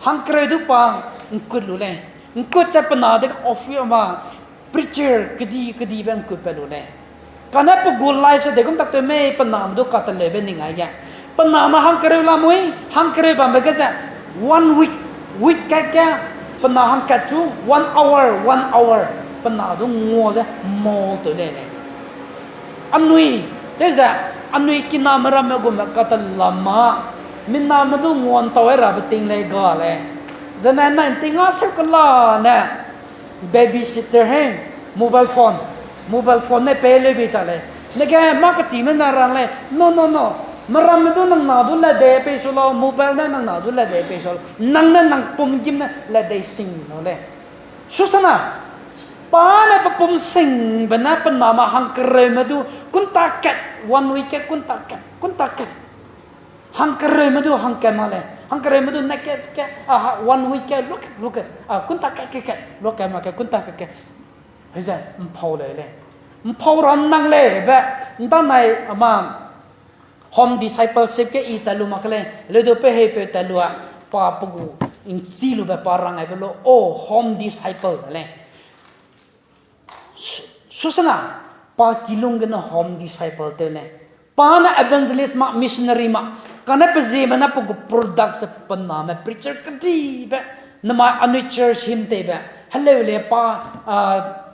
Hangkereu du pa ngkut lu lei. Ngkut ze pe na de office ma preacher kedi kedibe ngkut pat lu lei. Kane pe gu life ze de gum tak tew mei pe name du kateleube ning ai ge. Pe name hangkereu lamui, hangkereu bambe ge ze one week, week kat ge pe na hangkat chu one hour, one hour pe na du ngua ze mol tew lei lei. Anui, tew ze, anui kiname ramme gume katelam ma, mi name du nguan tau ai rabe ting lei ga lei. Zene nai ting a seu kela ne, babysitter he, mobile phone, mobile phone ne pei leu bi ta lei. Nege mâ kechime ne rang lei, no, no, no, meramme du nang na du ledei pei su lau, mobile ne nang na du ledei pei su lau, nang ne nang pum gîm ne ledei sing lau lei. Susanna, pa ne pe pum singbe ne pe name hangkereume du, kunta kat, one week ke, kunta kat, kunta kat. Hangkereume du hangkat ma lei, hangkereume du ne kat ke, a, ha, one week ke, lu kat, lu kat, a, kunta kat, kat, kat, lu kat ma ke, kunta kat, kat. Heze, mpau lei lei. Mpau ra nang lei be, nda nai ama, home discipleship ke i tat lu mak ke lei, leu du pe heipeu tat lu a, pa pe gu, nchi lube pa rang aibe lu, o, home disciple lei. Su-, Susanna, pa kilung gene home disciple tew lei. Pa ne evangelist ma, missionary ma, kane pe zieme ne pe gu product ze pe name preacher kedibe, namai anui church him teibe, heleu lei pa, a,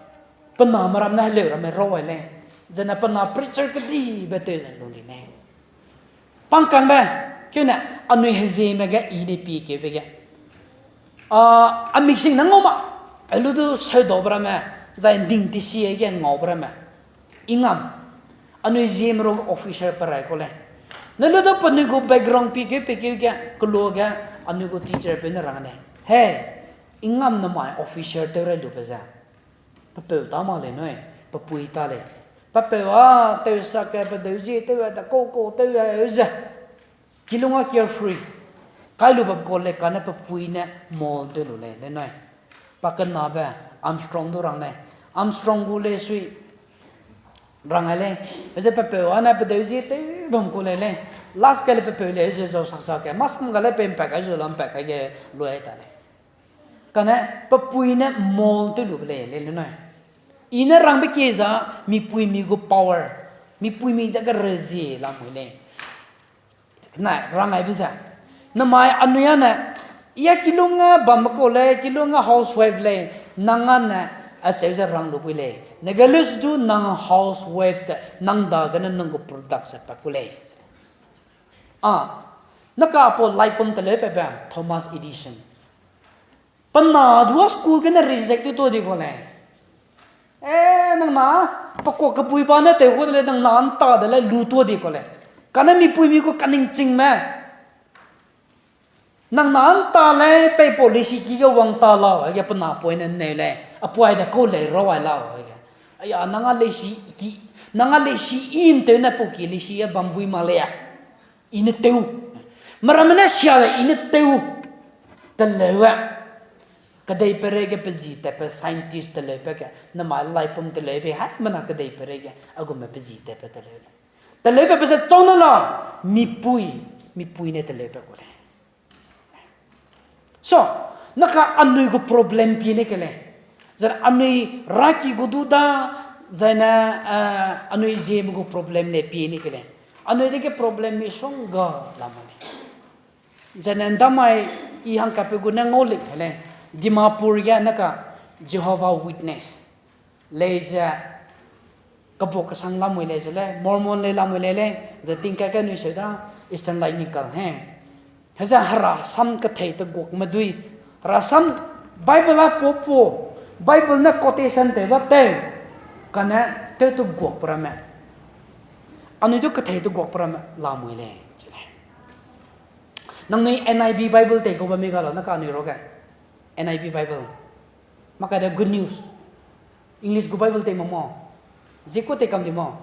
Pe name ram ne heleu ramme rau ai lei. Zene pe na preacher kedibe tew ze lu di lei. Pangkangbe, keu ne, anui hezieme ge i ne pie keube ge. A, a mixing ne ngau ma, a lu du seudaube ramme, zai nding tisi ge ngaube ramme. I ngam, anui zieme ru officer pe rai kau lei. Ne lu du penui gu background pie keu pie keu ge, kelu ge, anui gu teacher peu ne rang lei. He, i ngam namai officer tew rai lube ze. Pe peu ta mak lei nui, pe pui ta lei. Pe peu a, tew sak ge, pe deu zie tew a, da kau kau tew a, eu ze. Kilung a carefree. Kai lu bam kau lei kane pe pui ne mold tew lu lei, lei nui. Pa kenabe, Armstrong du rang lei. Armstrong gu lei sui rang ai lei. Eze pe peu a ne pe deu zie tew bam kau lei lei. Last ge le pe peu lei ze zau sak sak ge. Masam ga le pe mpat kai zu lam pat kai ge lui ta lei. Kane pe pui ne mold tew lube lei, lei lu nui. I ne rangbe kie za, mipuimi gu power. Mipuimi dage rezie lamui lei. Na, rang aibe ze. Namai anui a ne, ya kilung a bambe kau lei, kilung a housewife lei, nang a ne, acheu ze rang lu bui lei. Nege lus du nang housewife ze, nang dagene nang gu product ze pa ku lei. A, naka apau light bulb teleu pe be, Thomas Edison. Pe na du a school gene reject tew tuâ di kau lei. E, nang na, pe kuak kepui ba ne tew kau de lei, nang na nta de lei, lu tuâ di kau lei. Kane mipuimi gu kaningchingme. Nang na nta lei, peipau leisi ki ge wang ta lau, aige pe na pui ne neu lei, apuai de kau lei rau ai lau, aige. Aya, nang a leisi ki, nang a leisi i ntew ne pau ki leisi e bam bui mak lei a. I ne tew. Meramme ne sia le i ne tew. Teleu e. Kedeipeirei ge pe zi tatbe scientist teleu pe ge. Namai light bulb teleu pe haimena kedeipeirei ge. A gume pe zi tatbe teleu lei. Teleu pe pe ze chau na la. Mipui. Mipui ne teleu pe gu lei. So, naka anui gu problem pie ne ke lei. Zai anui raki gu du da, zai ne, eh, anui zieme gu problem lei pie ne ke lei. Anui dege problem misongga lamui lei. Zai ne ndamai i hangkatpeu gu ne ngau lei he lei. Dimapur ge naka Jehovah Witness lei ze, kebuak kesang lamui lei ze lei, Mormon lei lamui lei lei, ze tingkat ge nui seu da, Eastern Lightning kal he. Heze herasam kethei teguakme dui, herasam Bible a puâ puâ, Bible ne quotation tew ba tew, kane tew teguakbe ramme. Anui du kethei teguakbe ramme lamui lei, ze lei. Nangnui N I V Bible tei kau bamme ga lau, naka anui ruage. N I V Bible. Maka de Good News. English gu Bible tei ma mo. Ziekua tei kam di mo.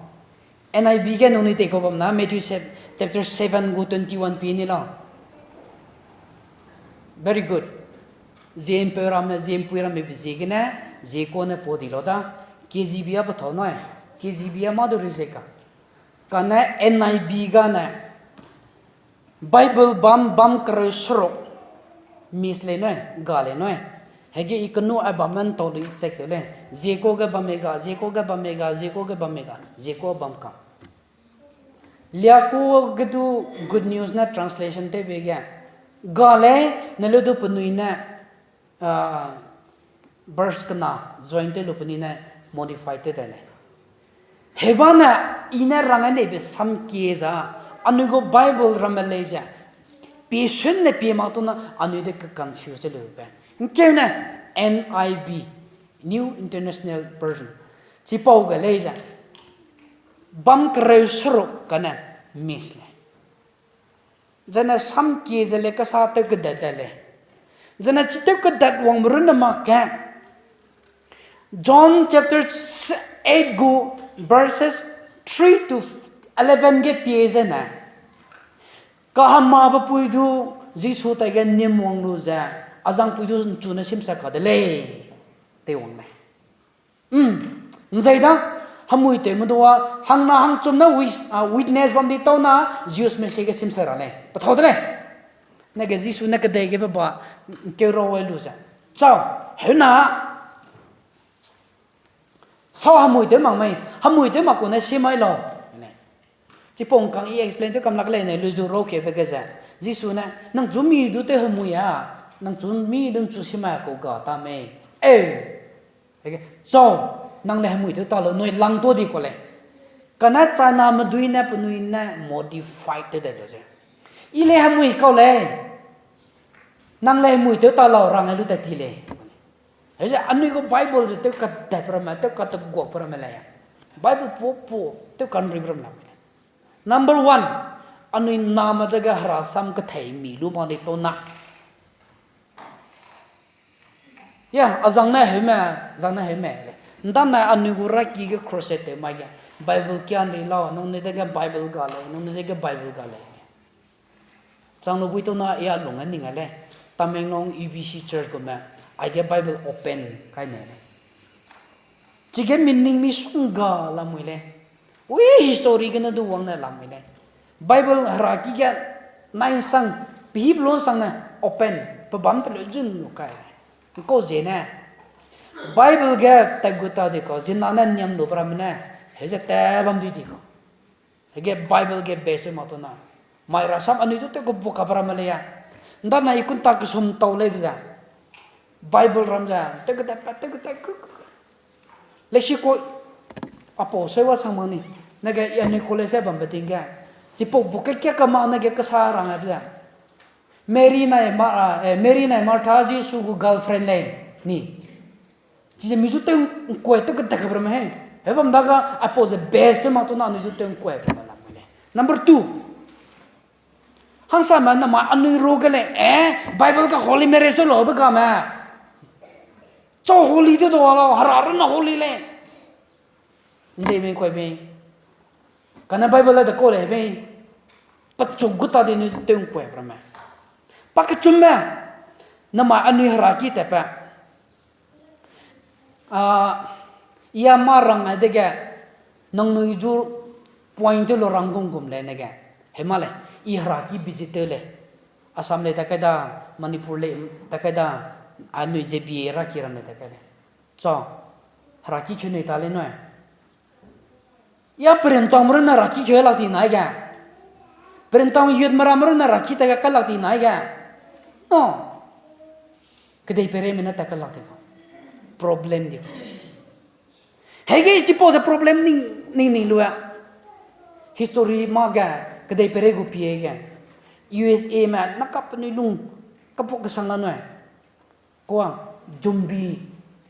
N I V ge nangnui tei kau bam na, Matthew se-, chapter seven gu twenty-one pie ni lau. Very good. Ziempeu ramme, ziempui ramme be ziegene, ziekua ne pau di lau da. K J V a pe thau nui. K J V a mâ du reject ka. Kane N I V gane, Bible bam, bam kereu seruk, miss lei nui, ga lei nui. Hege i kenu ai bam ne ntau lu i check tew lei. Ziekua ge bam mei ga, ziekua ge bam mei ga, ziekua ge bam mei ga, ziekua bam ka. Liakua ge du Good News ne translation tewbe ge. Ga lei, ne lu du penui ne, ah, verse kena join tew lu penui ne modify tew dai lei. Hebane, i ne rang ai neibe sam kie za, anui gu Bible ramme lei ze, pie sun ne pie mak tu na, anui de ke confuse te lu be. Nkeu ne, N I V, New International Version. Chipau ge lei ze, bam kereu seruk kane miss lei. Zene sam kie ze le kasa tew kedat da lei. Zene chi tew kedat wangbe runne mak ge. John chapter eight gu verses three to eleven ge pie zene. Kahamabe pui du Jisu taige nim wang lu ze, azangpui du nchu ne simsa ka de lei. Teiwang lei. Mm, nzei da, hemui tewme du a, hangna hangchum ne wis-, ah, witness bam di tau na, Jews me sie ge simsa ra lei. Pe thau de lei. Nege Jisu ne kedei ge pe ba, nkeu rau ai lu ze. Chau, heuna. Sau hemui tew mak mei, hemui tew mak ku ne sim ai lau. Chipau ngkang i explain tew kam lak lei ne, lu zu rau keube ge ze. Jisu ne, nang chu mi du tew hemui a, nang chu mi du nchu sim ai kau ga ta mei. E, chau, Nang le hemui tew ta lau, nui lang ta di kau lei. Kane China medui ne penui ne modified tew dai lu ze. I le hemui kau lei. Nang le hemui tew ta lau rang lu tat ti lei. Heze anui gu Bible ze tew kadai pe ramme, tew kateguak pe ramme lei. Bible pu pu, tew kanrui pe ramme lei. Number one, anui name dege herasam kethei mi lu mak di tau na. Ya, a zang ne heume, zang ne heume lei. Ndane anui gu raki ge crusade tew mai ge, Bible kia nri lau, nangnui dege Bible ga lei, nangnui dege Bible ga lei. Chang lu bui tau na ya lung a ning a lei. Tamenglong U B C Church gume, aige Bible open kai ne lei. Chige meaning misongga lamui lei. Wi history gene du wang ne lamui lei. Bible heraki ge nai sang, pehî pe lu sang ne open, pe bam teleu zun lu kai lei. Kau ziene, Bible ge tat gu ta di kau, ziena ne niam lu pe ramme ne, heze tat bam dui di kau. Hege Bible ge base mak tau na. Mai rasam anui du tew kebua ka pe ramme lei ya. Ndane i kunta kesum tau leibe ze, Bible ram ze tew kete pat, tew kete ku, ku, ku. Leisi ku, apau sewa sang mak ni. Nege i anui college bambe ting ge, chipau bu kekia kama nege kesa rang aibe ze, Mary nai Ma-, a, eh, Mary nai Martha Jisu gu girlfriend lei ni. Chize mi zu tew ngkuai tew kedek pe ramme he. Hebam dage apau ze base tew mak tau na anui zu tew ngkuai pe ramme lamui lei. Number two. Hangsame namai anui ruage lei, eh, Bible ge holy marriage tew laube game. Chau holy tew dau lau, hera runne holy lei. Nzei mei kuai mei. Kane Bible a de kau lei mei. Pechuk gu ta di nui tew ngkuai pe ramme. Pakechumme. Namai anui heraki tatpe. A, i a mâ rang ai dege, nangnui zu point tew lu rang gum gum lei nege. Hema lei, i heraki visit tew lei. Assam lei ta kai da, Manipur lei ta kai da, anui ze bie raki ram lei ta kai lei. Chau, heraki keu nei ta lei nui. Ya Perintangme runne heraki keu lak ti nai ge. Perintang youthme ramme runne heraki ta ge kai lak ti nai ge. No. Kedei peireime ne tat kelak di kau. Problem di kau. Hege chipau ze problem ning, ning, ning lu a. History mâ ge, kedei peirei gu pie ge, U S A me naka penui lung, kapu kesang la nui. Kua, zombie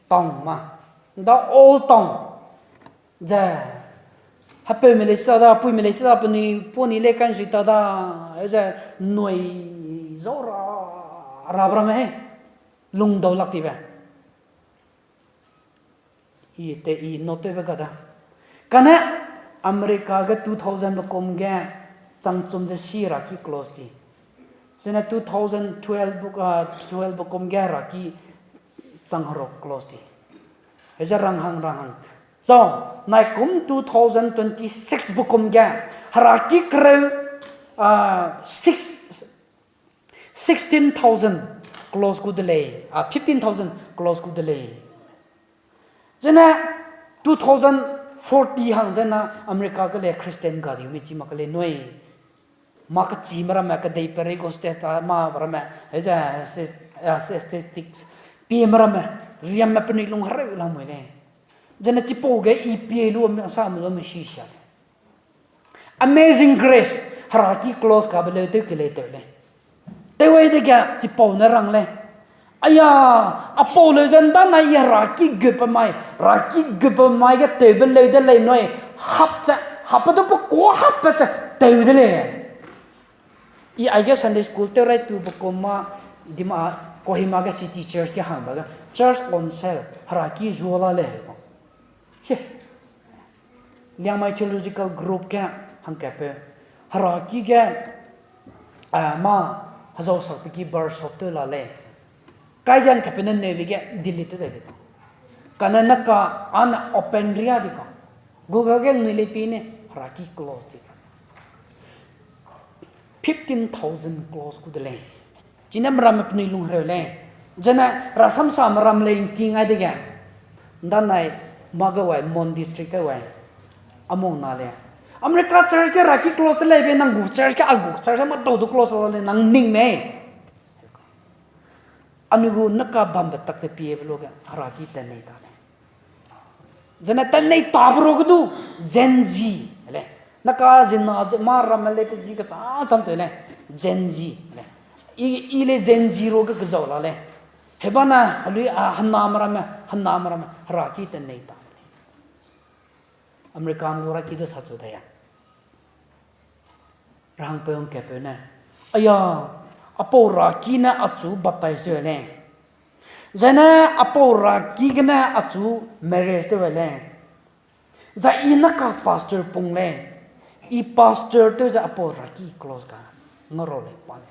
town ma. The old town. Ze, hepeume lei sita da, puime lei sita da, penui puani lei kansui ta da, ze, nui, zau ra, ra, rabe ramme he. Lungdau lak tibe. I te i note tewbe ga da. Kane America ge two thousand bekum ge changchum ze si heraki close di. Zene two thousand twelve bek-, ah, twelve bekum ge heraki chang heruk close di. Heze ranghang ranghang. Chau, naikum two thousand twenty-six bekum ge heraki kereu, ah, six, sixteen thousand close gu de lei, ah, fifteen thousand close gu de lei. Zene two thousand forty hang zena America ge lei Christian ga di mi chi mak ke lei nui. Mâ kechime ramme, kedei peirei gu state ta mâ ramme, heze, se-, ah, statistics pieme ramme, riamme penui lung hereu lamui lei. Zene chipau ge i pie lu me, sa me lu me sisia lei. Amazing Grace, heraki close kabe leu tew kelei tew lei. Tew ai dege chipau ne rang lei. Aya, apau leu ze ndanai i heraki gutbe mai, heraki gutbe mai ge tewbe leu de lei nui, hap ze, hapbe du pe kua hapbe ze tew de lei. I aige Sunday school tew rai tube kum ma, Dima, Kohima ge City Church ge hangbe ge, Church Council, heraki zua la lei. He. Liangmai Theological Group ge hangkatpeu. Heraki ge, ah, mâ hezau sakpe ki bar shop tew la lei. Kai ge hangkatpeu ne neube ge delete tew dai de. Kane naka ane open ria di ka. Google ge nui lei pi ne heraki close di. Fifteen thousand close gu de lei. Chine meramme penui lung hereu lei. Zene rasam sa meram lei ngking ai dege. Ndanai mâ ge wai, Mon District ge wai. Among na lei. America church ge heraki close de lei be nang gu church ge a gu church ge ma dau du close la lei nang ning mei. Anui gu naka bambe tak ze piebe lu ge heraki tat nei ta lei. Zene tenei tabe ro ge du, Gen Z, le. Naka zina ze ma ramme le pe zi kecham cham tew ne, Gen Z, le. I, i le Gen Z ro ge kezau la le. Hebana, helui a, hename ramme, hename ramme, heraki tenei ta le. America gu raki du sa chu de ya. Rahangpeu ngkepeu ne. Aya, apau raki ne achu baptize tew le. Zene apau raki gene achu marriage tew le. Zai i naka pastor pung le. I pastor tew ze apau raki close ga. Ngaro le pa le.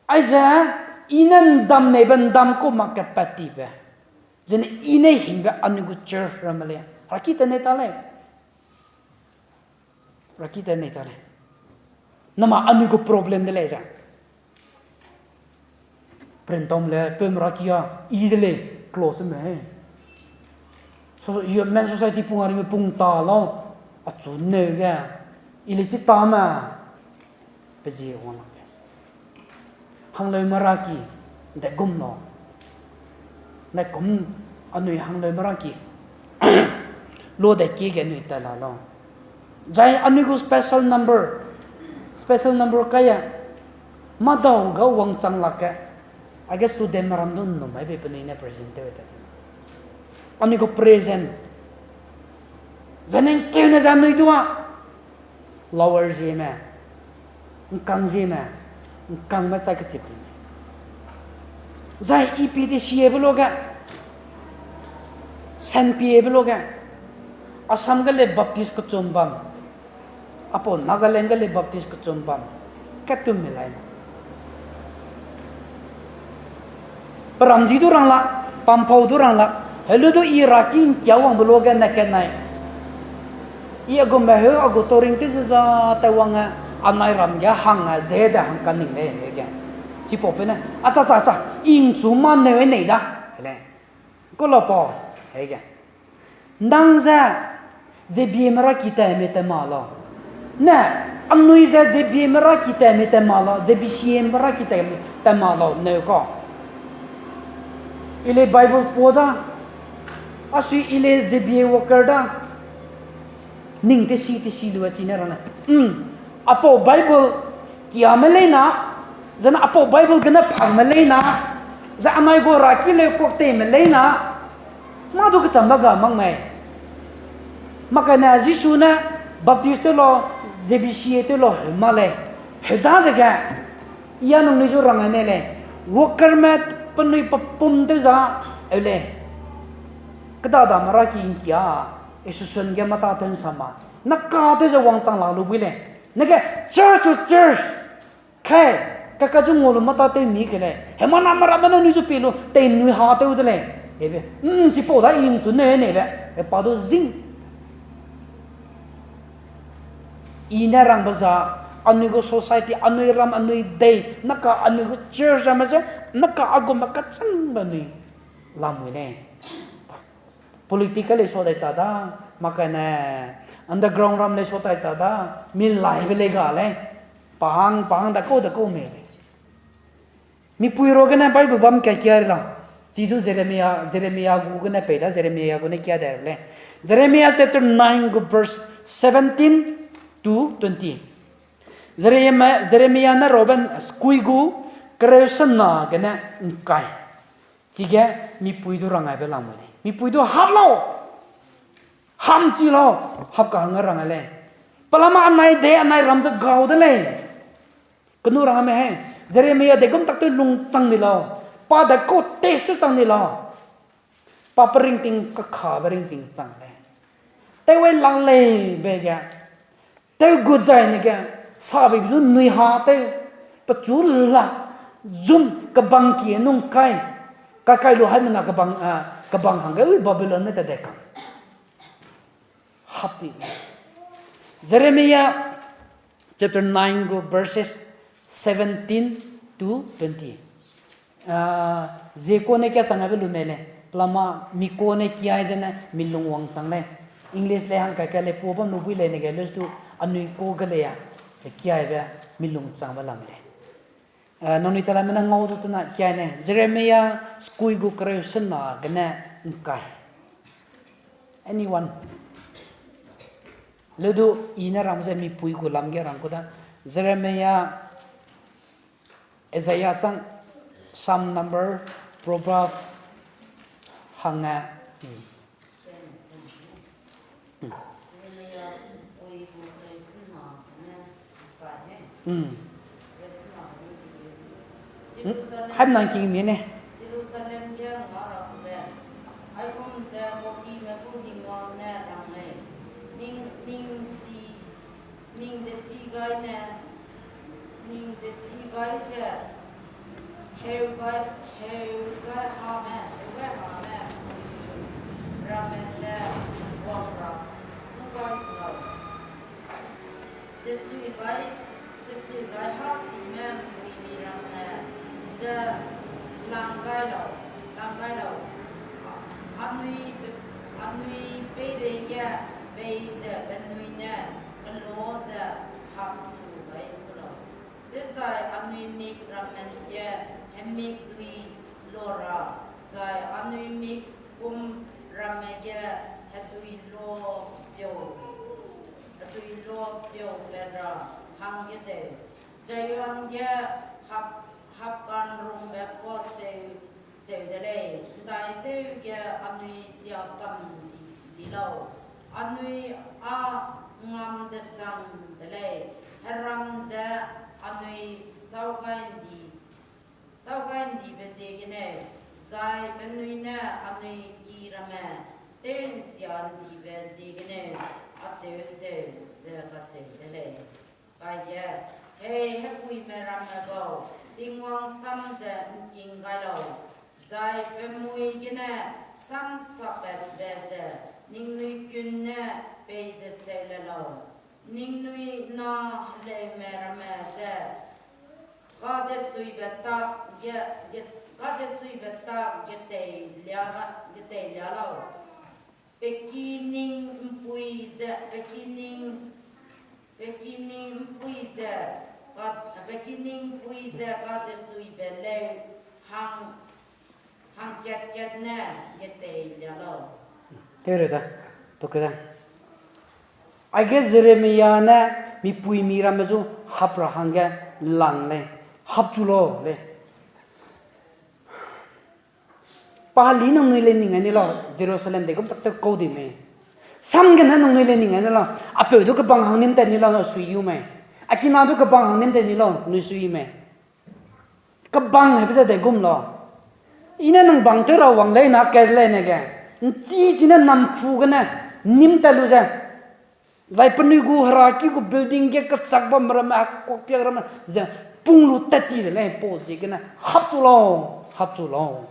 Aize, i ne ndam neibe ndam ku mak kepat tibe. Zene i ne hingbe anui gu church ramme le. Raki tenei ta lei. Raki tenei ta lei. Nama anui gu problem de lei ze. Printom le, pum raki a, i de lei, close me. So, Youth Men Society pung arime pung ta lau, achu neu ge, i le chi ta me, pe zi wang lak lei. Hangleume raki, de gum lau. Nai kum anui hangleume raki, lo de ki ge anui ta la lau. Zai anui gu special number, special number kai a, madau ga wangchang lak ge, age student meram du nnum ai be penui ne present tew ta di. Anui gu present. Zai ningkeu ne zai anui du a, lower zieme, ngkang zieme, ngkangme chai kechip kime. Zai E P T C ebe lo ge, S N P ebe lo ge, Assam ge le Baptist kechum bam, apau Nagaland ge le Baptist kechum bam, ketum me lai me. Peram zi du rang lak, pampau du rang lak, helu du i raki ngkia wangbe lo ge ne kenai. I a gume heu a gu touring tew ze za taiwang e, anai ram ge hang a ze de hang kaning lei hege. Chipau pe ne, acha, cha, cha, i nchu ma neu nei da, hele. Ku la pau, hege. Nang ze, ze bieme raki ta me ta ma lau. Ne, anui ze, ze bieme raki ta me ta ma lau, ze bisieme raki ta me ta ma lau, neu ka. I le Bible pua da, asui i le ze bie worker da. Ning tesi tesi lu a chine rane. Mm. Apau Bible kiame leina, zene apau Bible gene phangme leina, ze anai gu raki leu kuak teime leina, mâ du kechamba ga mak mei. Makane Jisu ne Baptist tew lau, Z B C A tew lau, heu ma lei. Heu dadege, i a nangnui zu rang ne lei. Workerme penui pe pum tew za, eu lei. Kedadame raki ngkia, association ge mata tew nsa ma. Naka tew ze wangchang la lu bui lei. Nege church to church. Kai, kaka zu ngau lu mata tew mi ke lei. Hemana meramme ne nui zu pi lu, tei nui ha tew de lei. Ebe, mm, chipau da i nchu ne nebe. E pa du zing. I ne rangbe za, anui gu society, anui ram, anui dei, naka anui gu church ramme ze, naka a gume kachangbe anui lamui lei. Political lei sa dai ta da, makane underground ram lei sa dai ta da, mi laibe lei ga lei, pahang, pahang dakau, dakau mei lei. Mipui ruagene Bible bam ka kia ri la, chi du Jeremia, Jeremia gu gene pei da, Jeremia gu ne kia dai lei. Jeremia chapter nine gu verse seventeen to twenty. Jeremia, Jeremia ne rabe skui gu kereu sena gene ngkai. Chige mipui du rang aibe lamui lei. Mipui du hap lau! Hamchi lau! Hap kahangge rang ai lei. Pelama anai dei anai ram ze gau de lei. Kenu rang me he. Jeremia dei gum tak tew lung chang di lau. Pa dei kau test tew chang di lau. Pa pe ringting kakhabe ringting chang lei. Tew wai lang lei be ge. Tew gu dai ne ge, sabe du nui ha tew, pechu la, zum kebang kie nung kai, kakai lu haimena kebang, a, kebang hangge, ui Babylonme tat dai kam. Hap ti. Jeremia chapter nine gu verses seventeen to twenty. A, zieko ne kia chang aibe lu nei lei. Pelama miko ne kia ai zene mi lung wangchang lei. English lei hangkai kai lei pua bam lu bui lei ne ge lus du anui ko ge lei a. Kia aibe mi lung changbe lam lei. Eh, nangnui talame ne ngau du tena kiai ne, Jeremia skui gu kereu sena gene ngkai. Anyone? Ledu i ne rang ze mipui gu lam ge rang ku da. Jeremia, Isaiah chang, Psalm number, Proverb, hangge. Hmm. Hmm. Hmm. Haimnang ki mi ne. Jerusalem ge ngau ra ku be, aigum ze baudime gu Tingwang ne rang lei: Ning, ning si, ning desi gai ne, ning desi gai ze, heu gai, heu gai hame, heu gai hame, ramme ze wang ra, gu gai zu lau. Desui gai, desui gai hachime mui mi ramme ze lang gai lau, lang gai lau. Anui, anui peireige peize penui ne kelo ze hap chu gai zu lau. Dezai anui mik ramme ge hemik dui lo ra, zai anui mik kum ramme ge hedui lo piu, hedui lo piu pe ra hangge zeu, Zion ge hap, hapkanrungbe kuâ seu, seu de lei, ’ndai zeu ge anui siakam di, di lau, anui â ngam desang de lei, heram ze anui sau gai ’ndi, sau gai ’ndibe ziegeneu, zai penui ne anui ki ramme tew'nsia ’ndibe ziegeneu, acheu zeu ze kacheu de lei. Kaige, hei hepuime ramme gau, Tingwang sam ze ’ngking gai lau, zai pe mui gene sam sapatbe ze ningnui kun ne peize seu le lau. Ningnui na heleume ramme ze kadesuibe tak ge, ge, kadesuibe tak getei lia, getei lia lau. Pe kining ’mpui ze, pe kining, pe kining ’mpui ze, ka, pe kining ’mpui ze kadesuibe leu hang, hangkat-kat ne getei lia lau. Tew re da, tu ke da. Aige Jeremia ne mipuimi ramme zu hap ra hangge lang lei, hap chu lau lei. Pa heli nangnui le ning ai ni lau, Jerusalem de gum tak tew kau di mei. Sam gene nangnui le ning ai ni lau, apeu du kebang hang nim tat ni lau, nui sui yu mei. Akina du kebang hang nim tat ni lau, nui sui mei. Kebang hebe ze de gum lau. I ne nang bang tew ra wang lei na kat lei ne ge. ’Nchi chi ne namphu gene nim tat lu ze. Zai penui gu heraki gu building ge kechak bamme ramme, hekuak piak ramme ze pung lu tat ti de lei, pau ziegene hap chu lau, hap chu lau.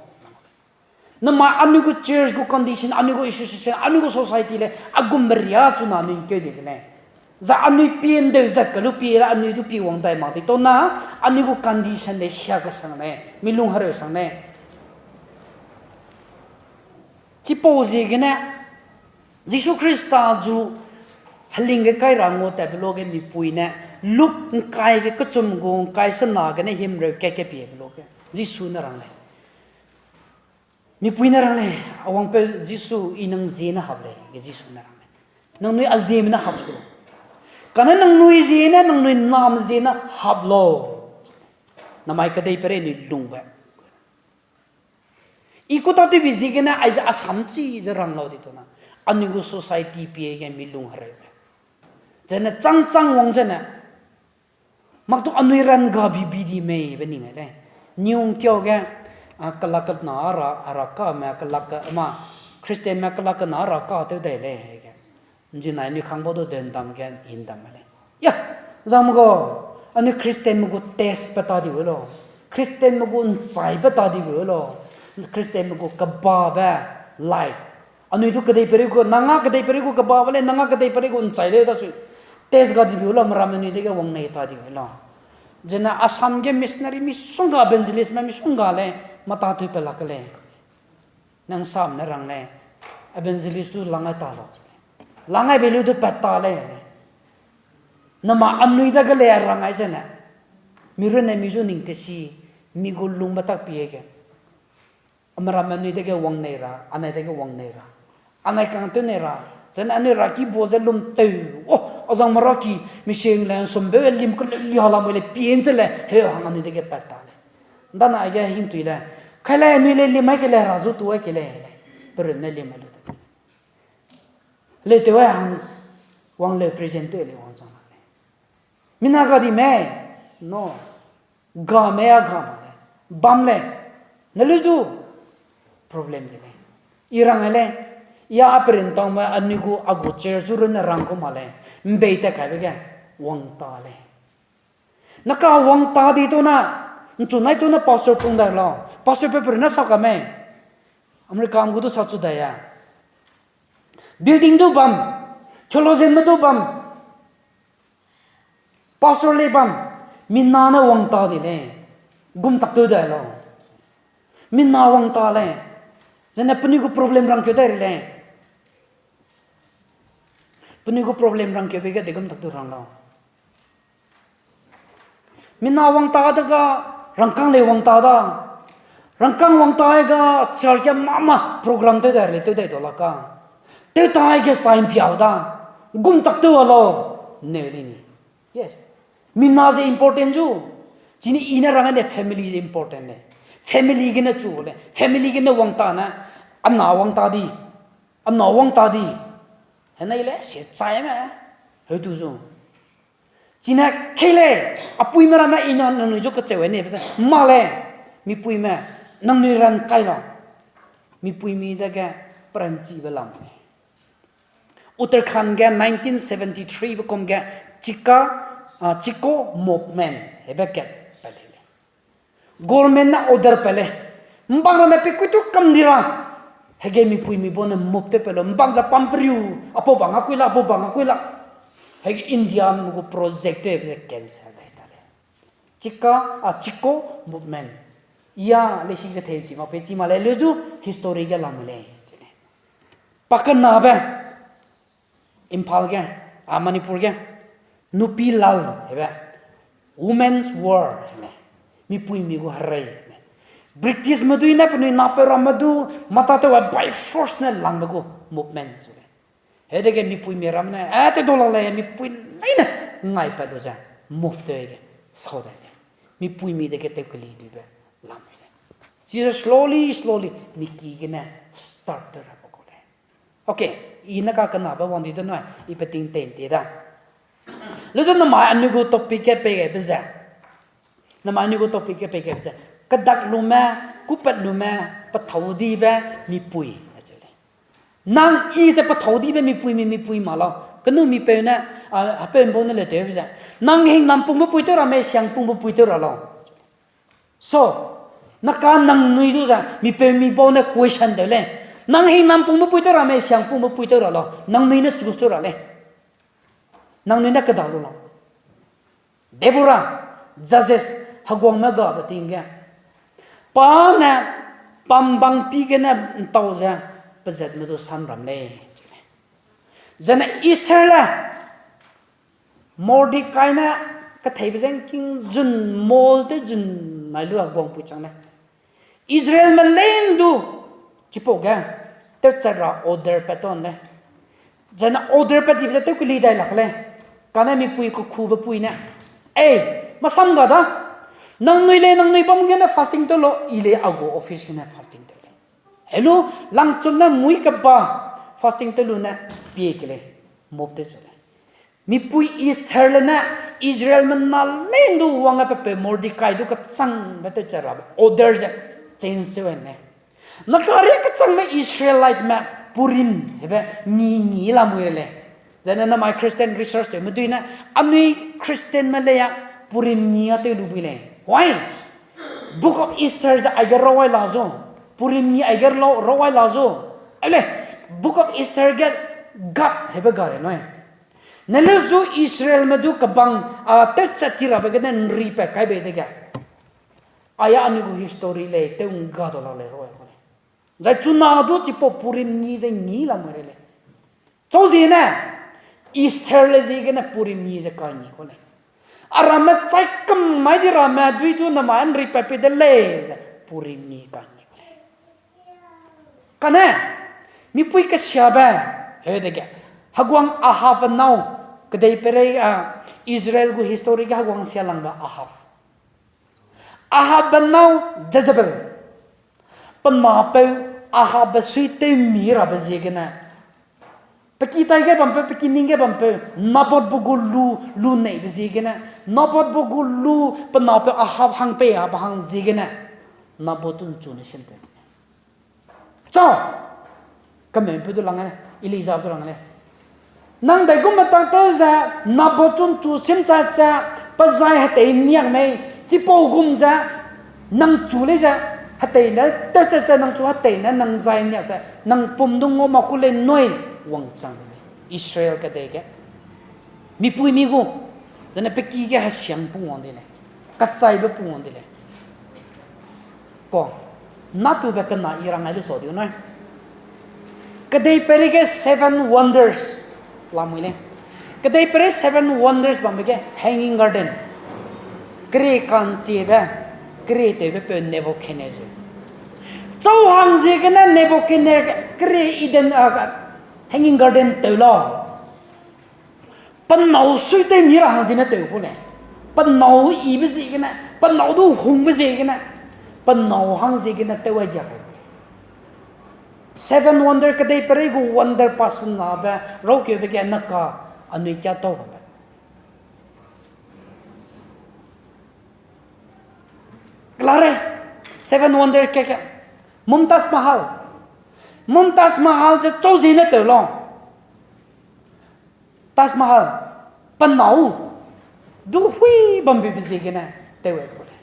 Namai anui gu church gu condition, anui gu association, anui gu society lei, a gumbe ria chuna anui ’ngkeu di de lei. Zai anui pie ’ndeu zat ka lu pie ra anui du pie wang dai mak di tau na, anui gu condition lei sia kesang lei, milung hereu sang lei. Chipau ziegene, Jisu Khrista zu heling ge kai ra ngau tatbe luage mipui ne, Luk ’ngkai ge kechum gu ’ngkai sena gene himreu kat ge piebe luage, Jisu ne rang lei. Mipui ne rang lei, a wangpeu Jisu, I nang ziene hap lei, ge Jisu ne rang lei. Nangnui a zieme ne hap su. Kane nangnui ziene, nangnui name ziene hap lau. Namai kedeiperei nui lungbe. I ku tatewbi ziegene aize asam chi ze rang lau di tau na. Anui gu society pie ge milung hereube. Zene chang chang wang zene. Mak tu anui ran gabi bi di mei be ning ai lei. Niung kiau ge, a, kelak kena ra, a ra kame, kelak ke, ma, Christianme kelak kena ra ka tew dai lei ge. Nzinai anui khangbau du dendam ge hindam lei. Ya, zangme gu, anui Christianme gu test pe ta di lau. Christianme gu ’nchaibe ta di lau. Christianme gu kebabe life. Anui du kedeiperei gu, nanga kedeiperei gu kebabe lei, nanga kedeiperei gu ’nchai lei da sui. Test ga di lau, meramme nui dege wang nei ta di lau. Zene Assam ge missionary misongga, evangelistme misongga lei, mata tewpe lak lei. Nang sam ne rang lei, evangelist du lang ai ta lau. Lang aibe lu du pat ta lei. Nama anui dage lei rang ai zene. Mi runne mi zu ning tesi, mi gu lungbe tak pie ge. Amramme anui dege wang nei ra, anai dege wang nei ra. Anai kang tew nei ra, zene anui ra ki bo ze lum tew. O, azang mara ki, mi sing le, nsumbe lim ke le, lia lamui le, pien ze le, heu hang anui dege pat ta le. Ndana aige hingtui le, kai le, anui le lim ai ke le, ra zu tu ai ke le, le. Perun ne lim ai lu de. Le tew ai hang, wang le present tew le wang zang le. Mina ga di me, no. Ga me a ga ma le. Bam le. Ne lu du. Problem de le. I rang le. I a perin tang me anui gu a gu chair zu runne rang ku ma le. Mbei te kaibe ge. Wang ta le. Naka wang ta di tu na. Nchu nai chu na pastor pung da lau. Pastor pe perin na sa ka me. America am gu du sa chu da ya. Building du bam. Theologian me du bam. Pastor lei bam, mina ne wang ta di lei. Gum tak tew dai lau. Mina wang ta lei. Zene penui gu problem rangkeu dai ri lei. Penui gu problem rangkeube ge de gum tak tew rang lau. Mina wang ta de ga, rangkâng lei wang ta da. Rangkâng wang ta ga, church ge mâ mâ program tew dai lei, tew dai dau la ka. Tew ta ge sign piau da. Gum tak tew a lau. Neu lei ni. Yes. Mina ze important zu. Chine i ne rang ne family ze important lei. Family gene chu lei. Family gene wang ta ne. Ana wang ta di. Ana wang ta di. Hena i le se chai me. Heu tu zu. Chine kei lei, a puime ramme i na nangnui zu kacheu ne, mâ lei, mipuime, nangnui ran kai lau. Mipuimi dage peranchibe lam lei. Uttarakhand ge nineteen seventy-three be kum ge Chika, ah, Chiko movement hebe kat pe lei lei. Government ne order pe lei. Mbang ramme pe kui tu kam di ra. Hege mipuimi bau ne move tew pe lau. Mbang ze pam periu. Apau bang a kui la, apau bang a kui la. Hege India me gu project tew ze cancel dai ta lei. Chika, a, Chiko movement. Ya, lesi kethei chi ma pe chi ma lei leu zu history ge lam lei. Pakenabe. Imphal ge, a, Manipur ge, Nupi Lal hebe, Women's War hebe, mipuimi gu herei. Britishme dui ne penui napeu ramme du, mata tew a by force ne langbe gu movement zu lei. Hedege mipuimi ramme ne, a, tew dau la lei, mipui leine, ngaipat lu ze, move tew ge, sau dai lei. Mipuimi dege tew keli duibe, lam lei. Chize slowly, slowly, miki gene, start tew rabe kau lei. Okay, i ne kakenabe wang di de nui, i peting tein ti da. Lede namai anui gu topic ge pei gaibe ze. Namai anui gu topic ge pei gaibe ze. Kedak lume, kupat lume, pethâu dibe, mipui, acheu lei. Nang i ze pethâu dibe mipui mi mipui ma lau. Kenu mipeu ne, a, hepeu bau ne le tewbe ze. Nang hing nampungbe pui tew ra mei, siangpungbe pui tew ra lau. So, naka nangnui du ze, mipeu mi bau ne question tew lei. Nang hing nampungbe pui tew ra mei, siangpungbe pui tew ra lau. Nangnui ne choose tew ra lei. Nangnui ne keda lu lau. Deborah, Judges, heguangme gabe ting ge. Pa ne, pambang pi gene ntau ze, pezatme du sam ram lei. Zene Esther le, Mordekai ne, ketheibe ze ngking zun, mol tew zun, nai lu heguangpui chang lei. Israelme leine du, chipau ge, tewchat ra order pat ta lei. Zene order pat dibe ze tew keli dai lak lei. Kane mipui kekube pui ne. Ei, masam ga da. Nangnui lei, nangnui bam gene fasting tew lau, i lei a gu office gene fasting tew lei. Helu, langchum ne mui keba, fasting tew lu ne, pie ke lei, mop tew chu lei. Mipui Esther le ne, Israelme na leine du wang a pe pe Mordekai du kachangbe tewchat rabe order ze, change tew ne. Naka ria kachangbe Israeliteme Purim hebe ngi ngi lamui re lei. Zene namai Christian research tewme dui ne, anui Christianme lei a Purim ngi a tew lu bui lei. Why? Book of Esther ze aige rawai la zu. Purim ngi aige rawai la zu. Ele, Book of Esther ge God hebe ga re nui. Ne leu zu Israelme du kebang, a, tewchat ti rabe gene nri pat kai bei dege. Aia anui gu history lei, tew ngga dau la lei rawai ku lei. Zai chuna du chipau Purim ngi ze ngi lamui re lei. Chau ziene, Esther le ziegene Purim ngi ze kai ngi ku lei. A ramme chai kam mai di ramme dui du namai ’nri pat pei de lei ze, Purim ni kani gu lei. Kane, mipui kesiabe, heu dege, heguang Ahabbe nâu, kedeiperei, a, Israel gu history ge heguang sialangbe Ahab. Ahabbe nâu Jezebel. Pe napeu Ahabbe suitew mi rabe ziegene. Pe ki tai ge bampeu, pe ki ning ge bampeu, Nabotbe gu lu, lu neibe ziegene. Nabotbe gu lu pe napeu Ahab hang pei a ba hang ziegene. Nabot du ’nchu ne sim te. Chau! Kameupeu du lang e, Elija du lang e. Nang daigum metak tew ze, Nabot chu ’nchu sim cha ze, pe zai hetei niak mei, chipau gum ze, nang chu lei ze, hetei ne, tew ze ze nang chu hetei ne, nang zai niak ze, nang pum du ngau mak ku lei nui, wangchang de lei. Israel kedei ge. Mipuimi gu, zene pe ki ge hesiang pungwang de lei. Kachaibe pungwang de lei. Ka, natube kena i rang ai lu sau diu nui. Kedeiperei ge seven wonders. Lamui lei. Kedeiperei seven wonders bambe ge hanging garden. Kerie ka'nchibe, kerie tewbe peu Nebuchadnezzar. Chau hang ziegene Nebuchadnezzar kerie Eden, a, hanging garden tew lau. Pe nâu suitew mi ra hang ziegene tew ku lei. Pe nâu yibe ziegene, pe nâu du hungbe ziegene, pe nâu hang ziegene tew ai diak kai ku lei. Seven wonder kedeiperei gu wonder person nabe, rakeube ge naka anui kia tau bambe. Lare, seven wonder ke ke. Mumtaz Mahal. Mumtaz Mahal ze chau ziegene tew lau. Taj Mahal, pe nâu, du hui bambe be ziegene, tew ai ku lei.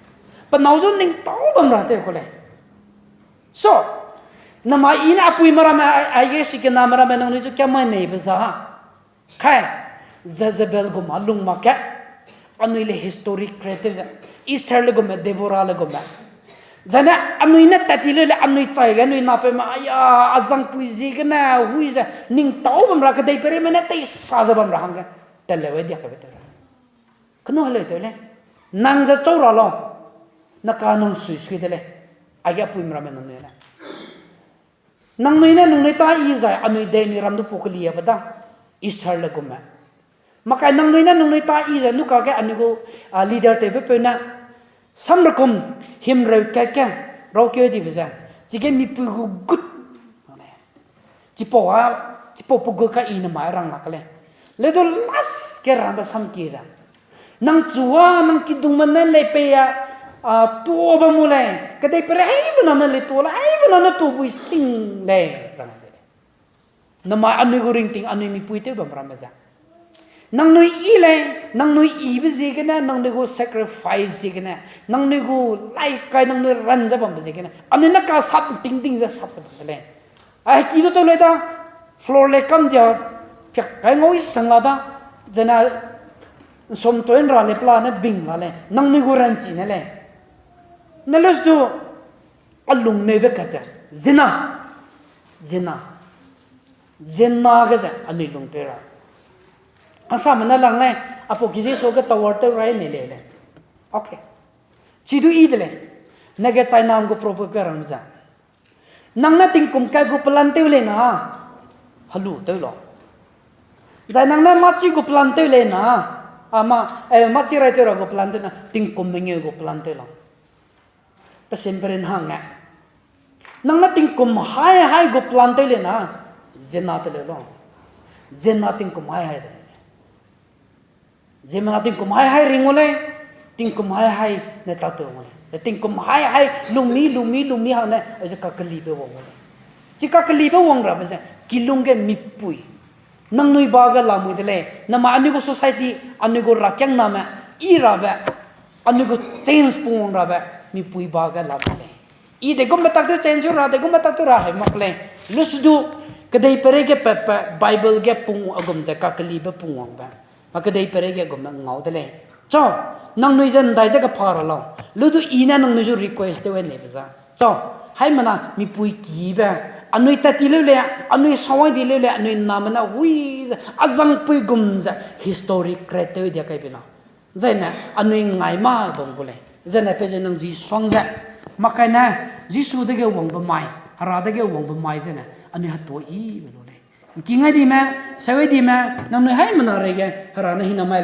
Pe nâu zu ningtau bam ra tew ku lei. So, namai i ne apuime ramme, ai, aige sikename ramme nangnui zu kia mai neibe za. Kai, Jezebel gum a lung mak ge. Anui le history create tew ze. Esther le gumme, Deborah le gumme. Zane anui ne tat ti leu le anui chai ge anui napeume, aya, a zangpui ziegene, hui ze, ningtau bam ra kedeipereime ne teisa ze bam ra hangge. Teleu ai diak kebe tew ra. Kenu heleu tew lei. Nang ze chau ra lau. Naka nung sui sui de lei. Aige apuime ramme nangnui le. Nangnui ne nangnui ta i zai anui dei anui ram du pu keliabe da. Esther le gumme. Makai nangnui ne nangnui ta i zai nukage anui gu, a, leader tewbe peu ne. Samrekum himreu kat ge, raukeu dibe ze. Chige mipui gu gut. Chipau a, chipau pe gut ka i ne mai rang lak lei. Le du last ge rangbe samkie ze. Nang chu a, nang kidungme ne lei pei a, a, tuâ bam mu lei. Kedeiperei haimena ne lei tuâ lei, haimena ne tuâ bui sing lei, rang de lei. Namai anui gu ringting anui mipui tew bam ramme ze. Nangnui i lei, nangnui ibe ziegene, nangnui gu sacrifice ziegene, nangnui gu laikai, nangnui ran ze bambe ziegene. Anui ne ka sap tingting ze sap ze bam de lei. Ai ki du tew lei da, floor lei kam dia, piak kai ngau i sang la da, zena nsum toi ’nra lei pela ne bing la lei, nangnui gu ranchi ne lei. Ne lus du, a lungneube kat ze, zena, zena, zena ge ze, anui lung tew ra. Asame ne lang lei, apau ki Jisu ge tower tew rai nei lei lei. Okay. Chi du i de lei. Nege China gu proverb ge rang ze. Nang ne tingkum kat gu plan tew lei na, helu tew lau. Zai nang ne machi gu plan tew lei na, a ma, eh, machi rai tew ra gu plan tew na, tingkum mengeu gu plan tew lau. Pe simperin hang e. Nang ne tingkum hai hai gu plan tew lei na, zena te leu lau. Zena tingkum hai hai te lei. Ziemmena tingkum hai hai ring gu lei, tingkum hai hai ne tâtew wang gu lei. Tingkum hai hai lungmi, lungmi, lungmi hang ne, ze kakelibe wang gu lei. Chi kakelibe wang rabe ze, kilung ge mipui. Nangnui ba ge lamui de lei, namai anui gu society, anui gu rakiangname, i rabe, anui gu change pung wang rabe, mipui ba ge lamui lei. I deigumme tak tew change ra, deigumme tak tew ra hai mak lei. Lusu du, kedeiperei ge patpat, Bible ge pung a gum ze kakelibe pung wangbe. Ma kedeiperei ge gumme ngau de lei. Chau, nangnui ze ’ndai ze kepha ra lau. Lu du i ne nangnui zu request tew e neibe za. Chau, haimena mipui kibe. Anui tat ti leu lei, anui sawai di leu lei, anui name ne hui ze, a zangpui gum ze, history create tew dia kai be lau. Zaine anui ngai mâ bam gu lei. Zaine pe ze nang ji suang ze, mak kai ne, Jisu dege wangbe mai, Hera dege wangbe mai zene anui hetuâ yibe lu lei. Nki ngai dime, seu dime, nangnui haimena reige Hera ne hina mai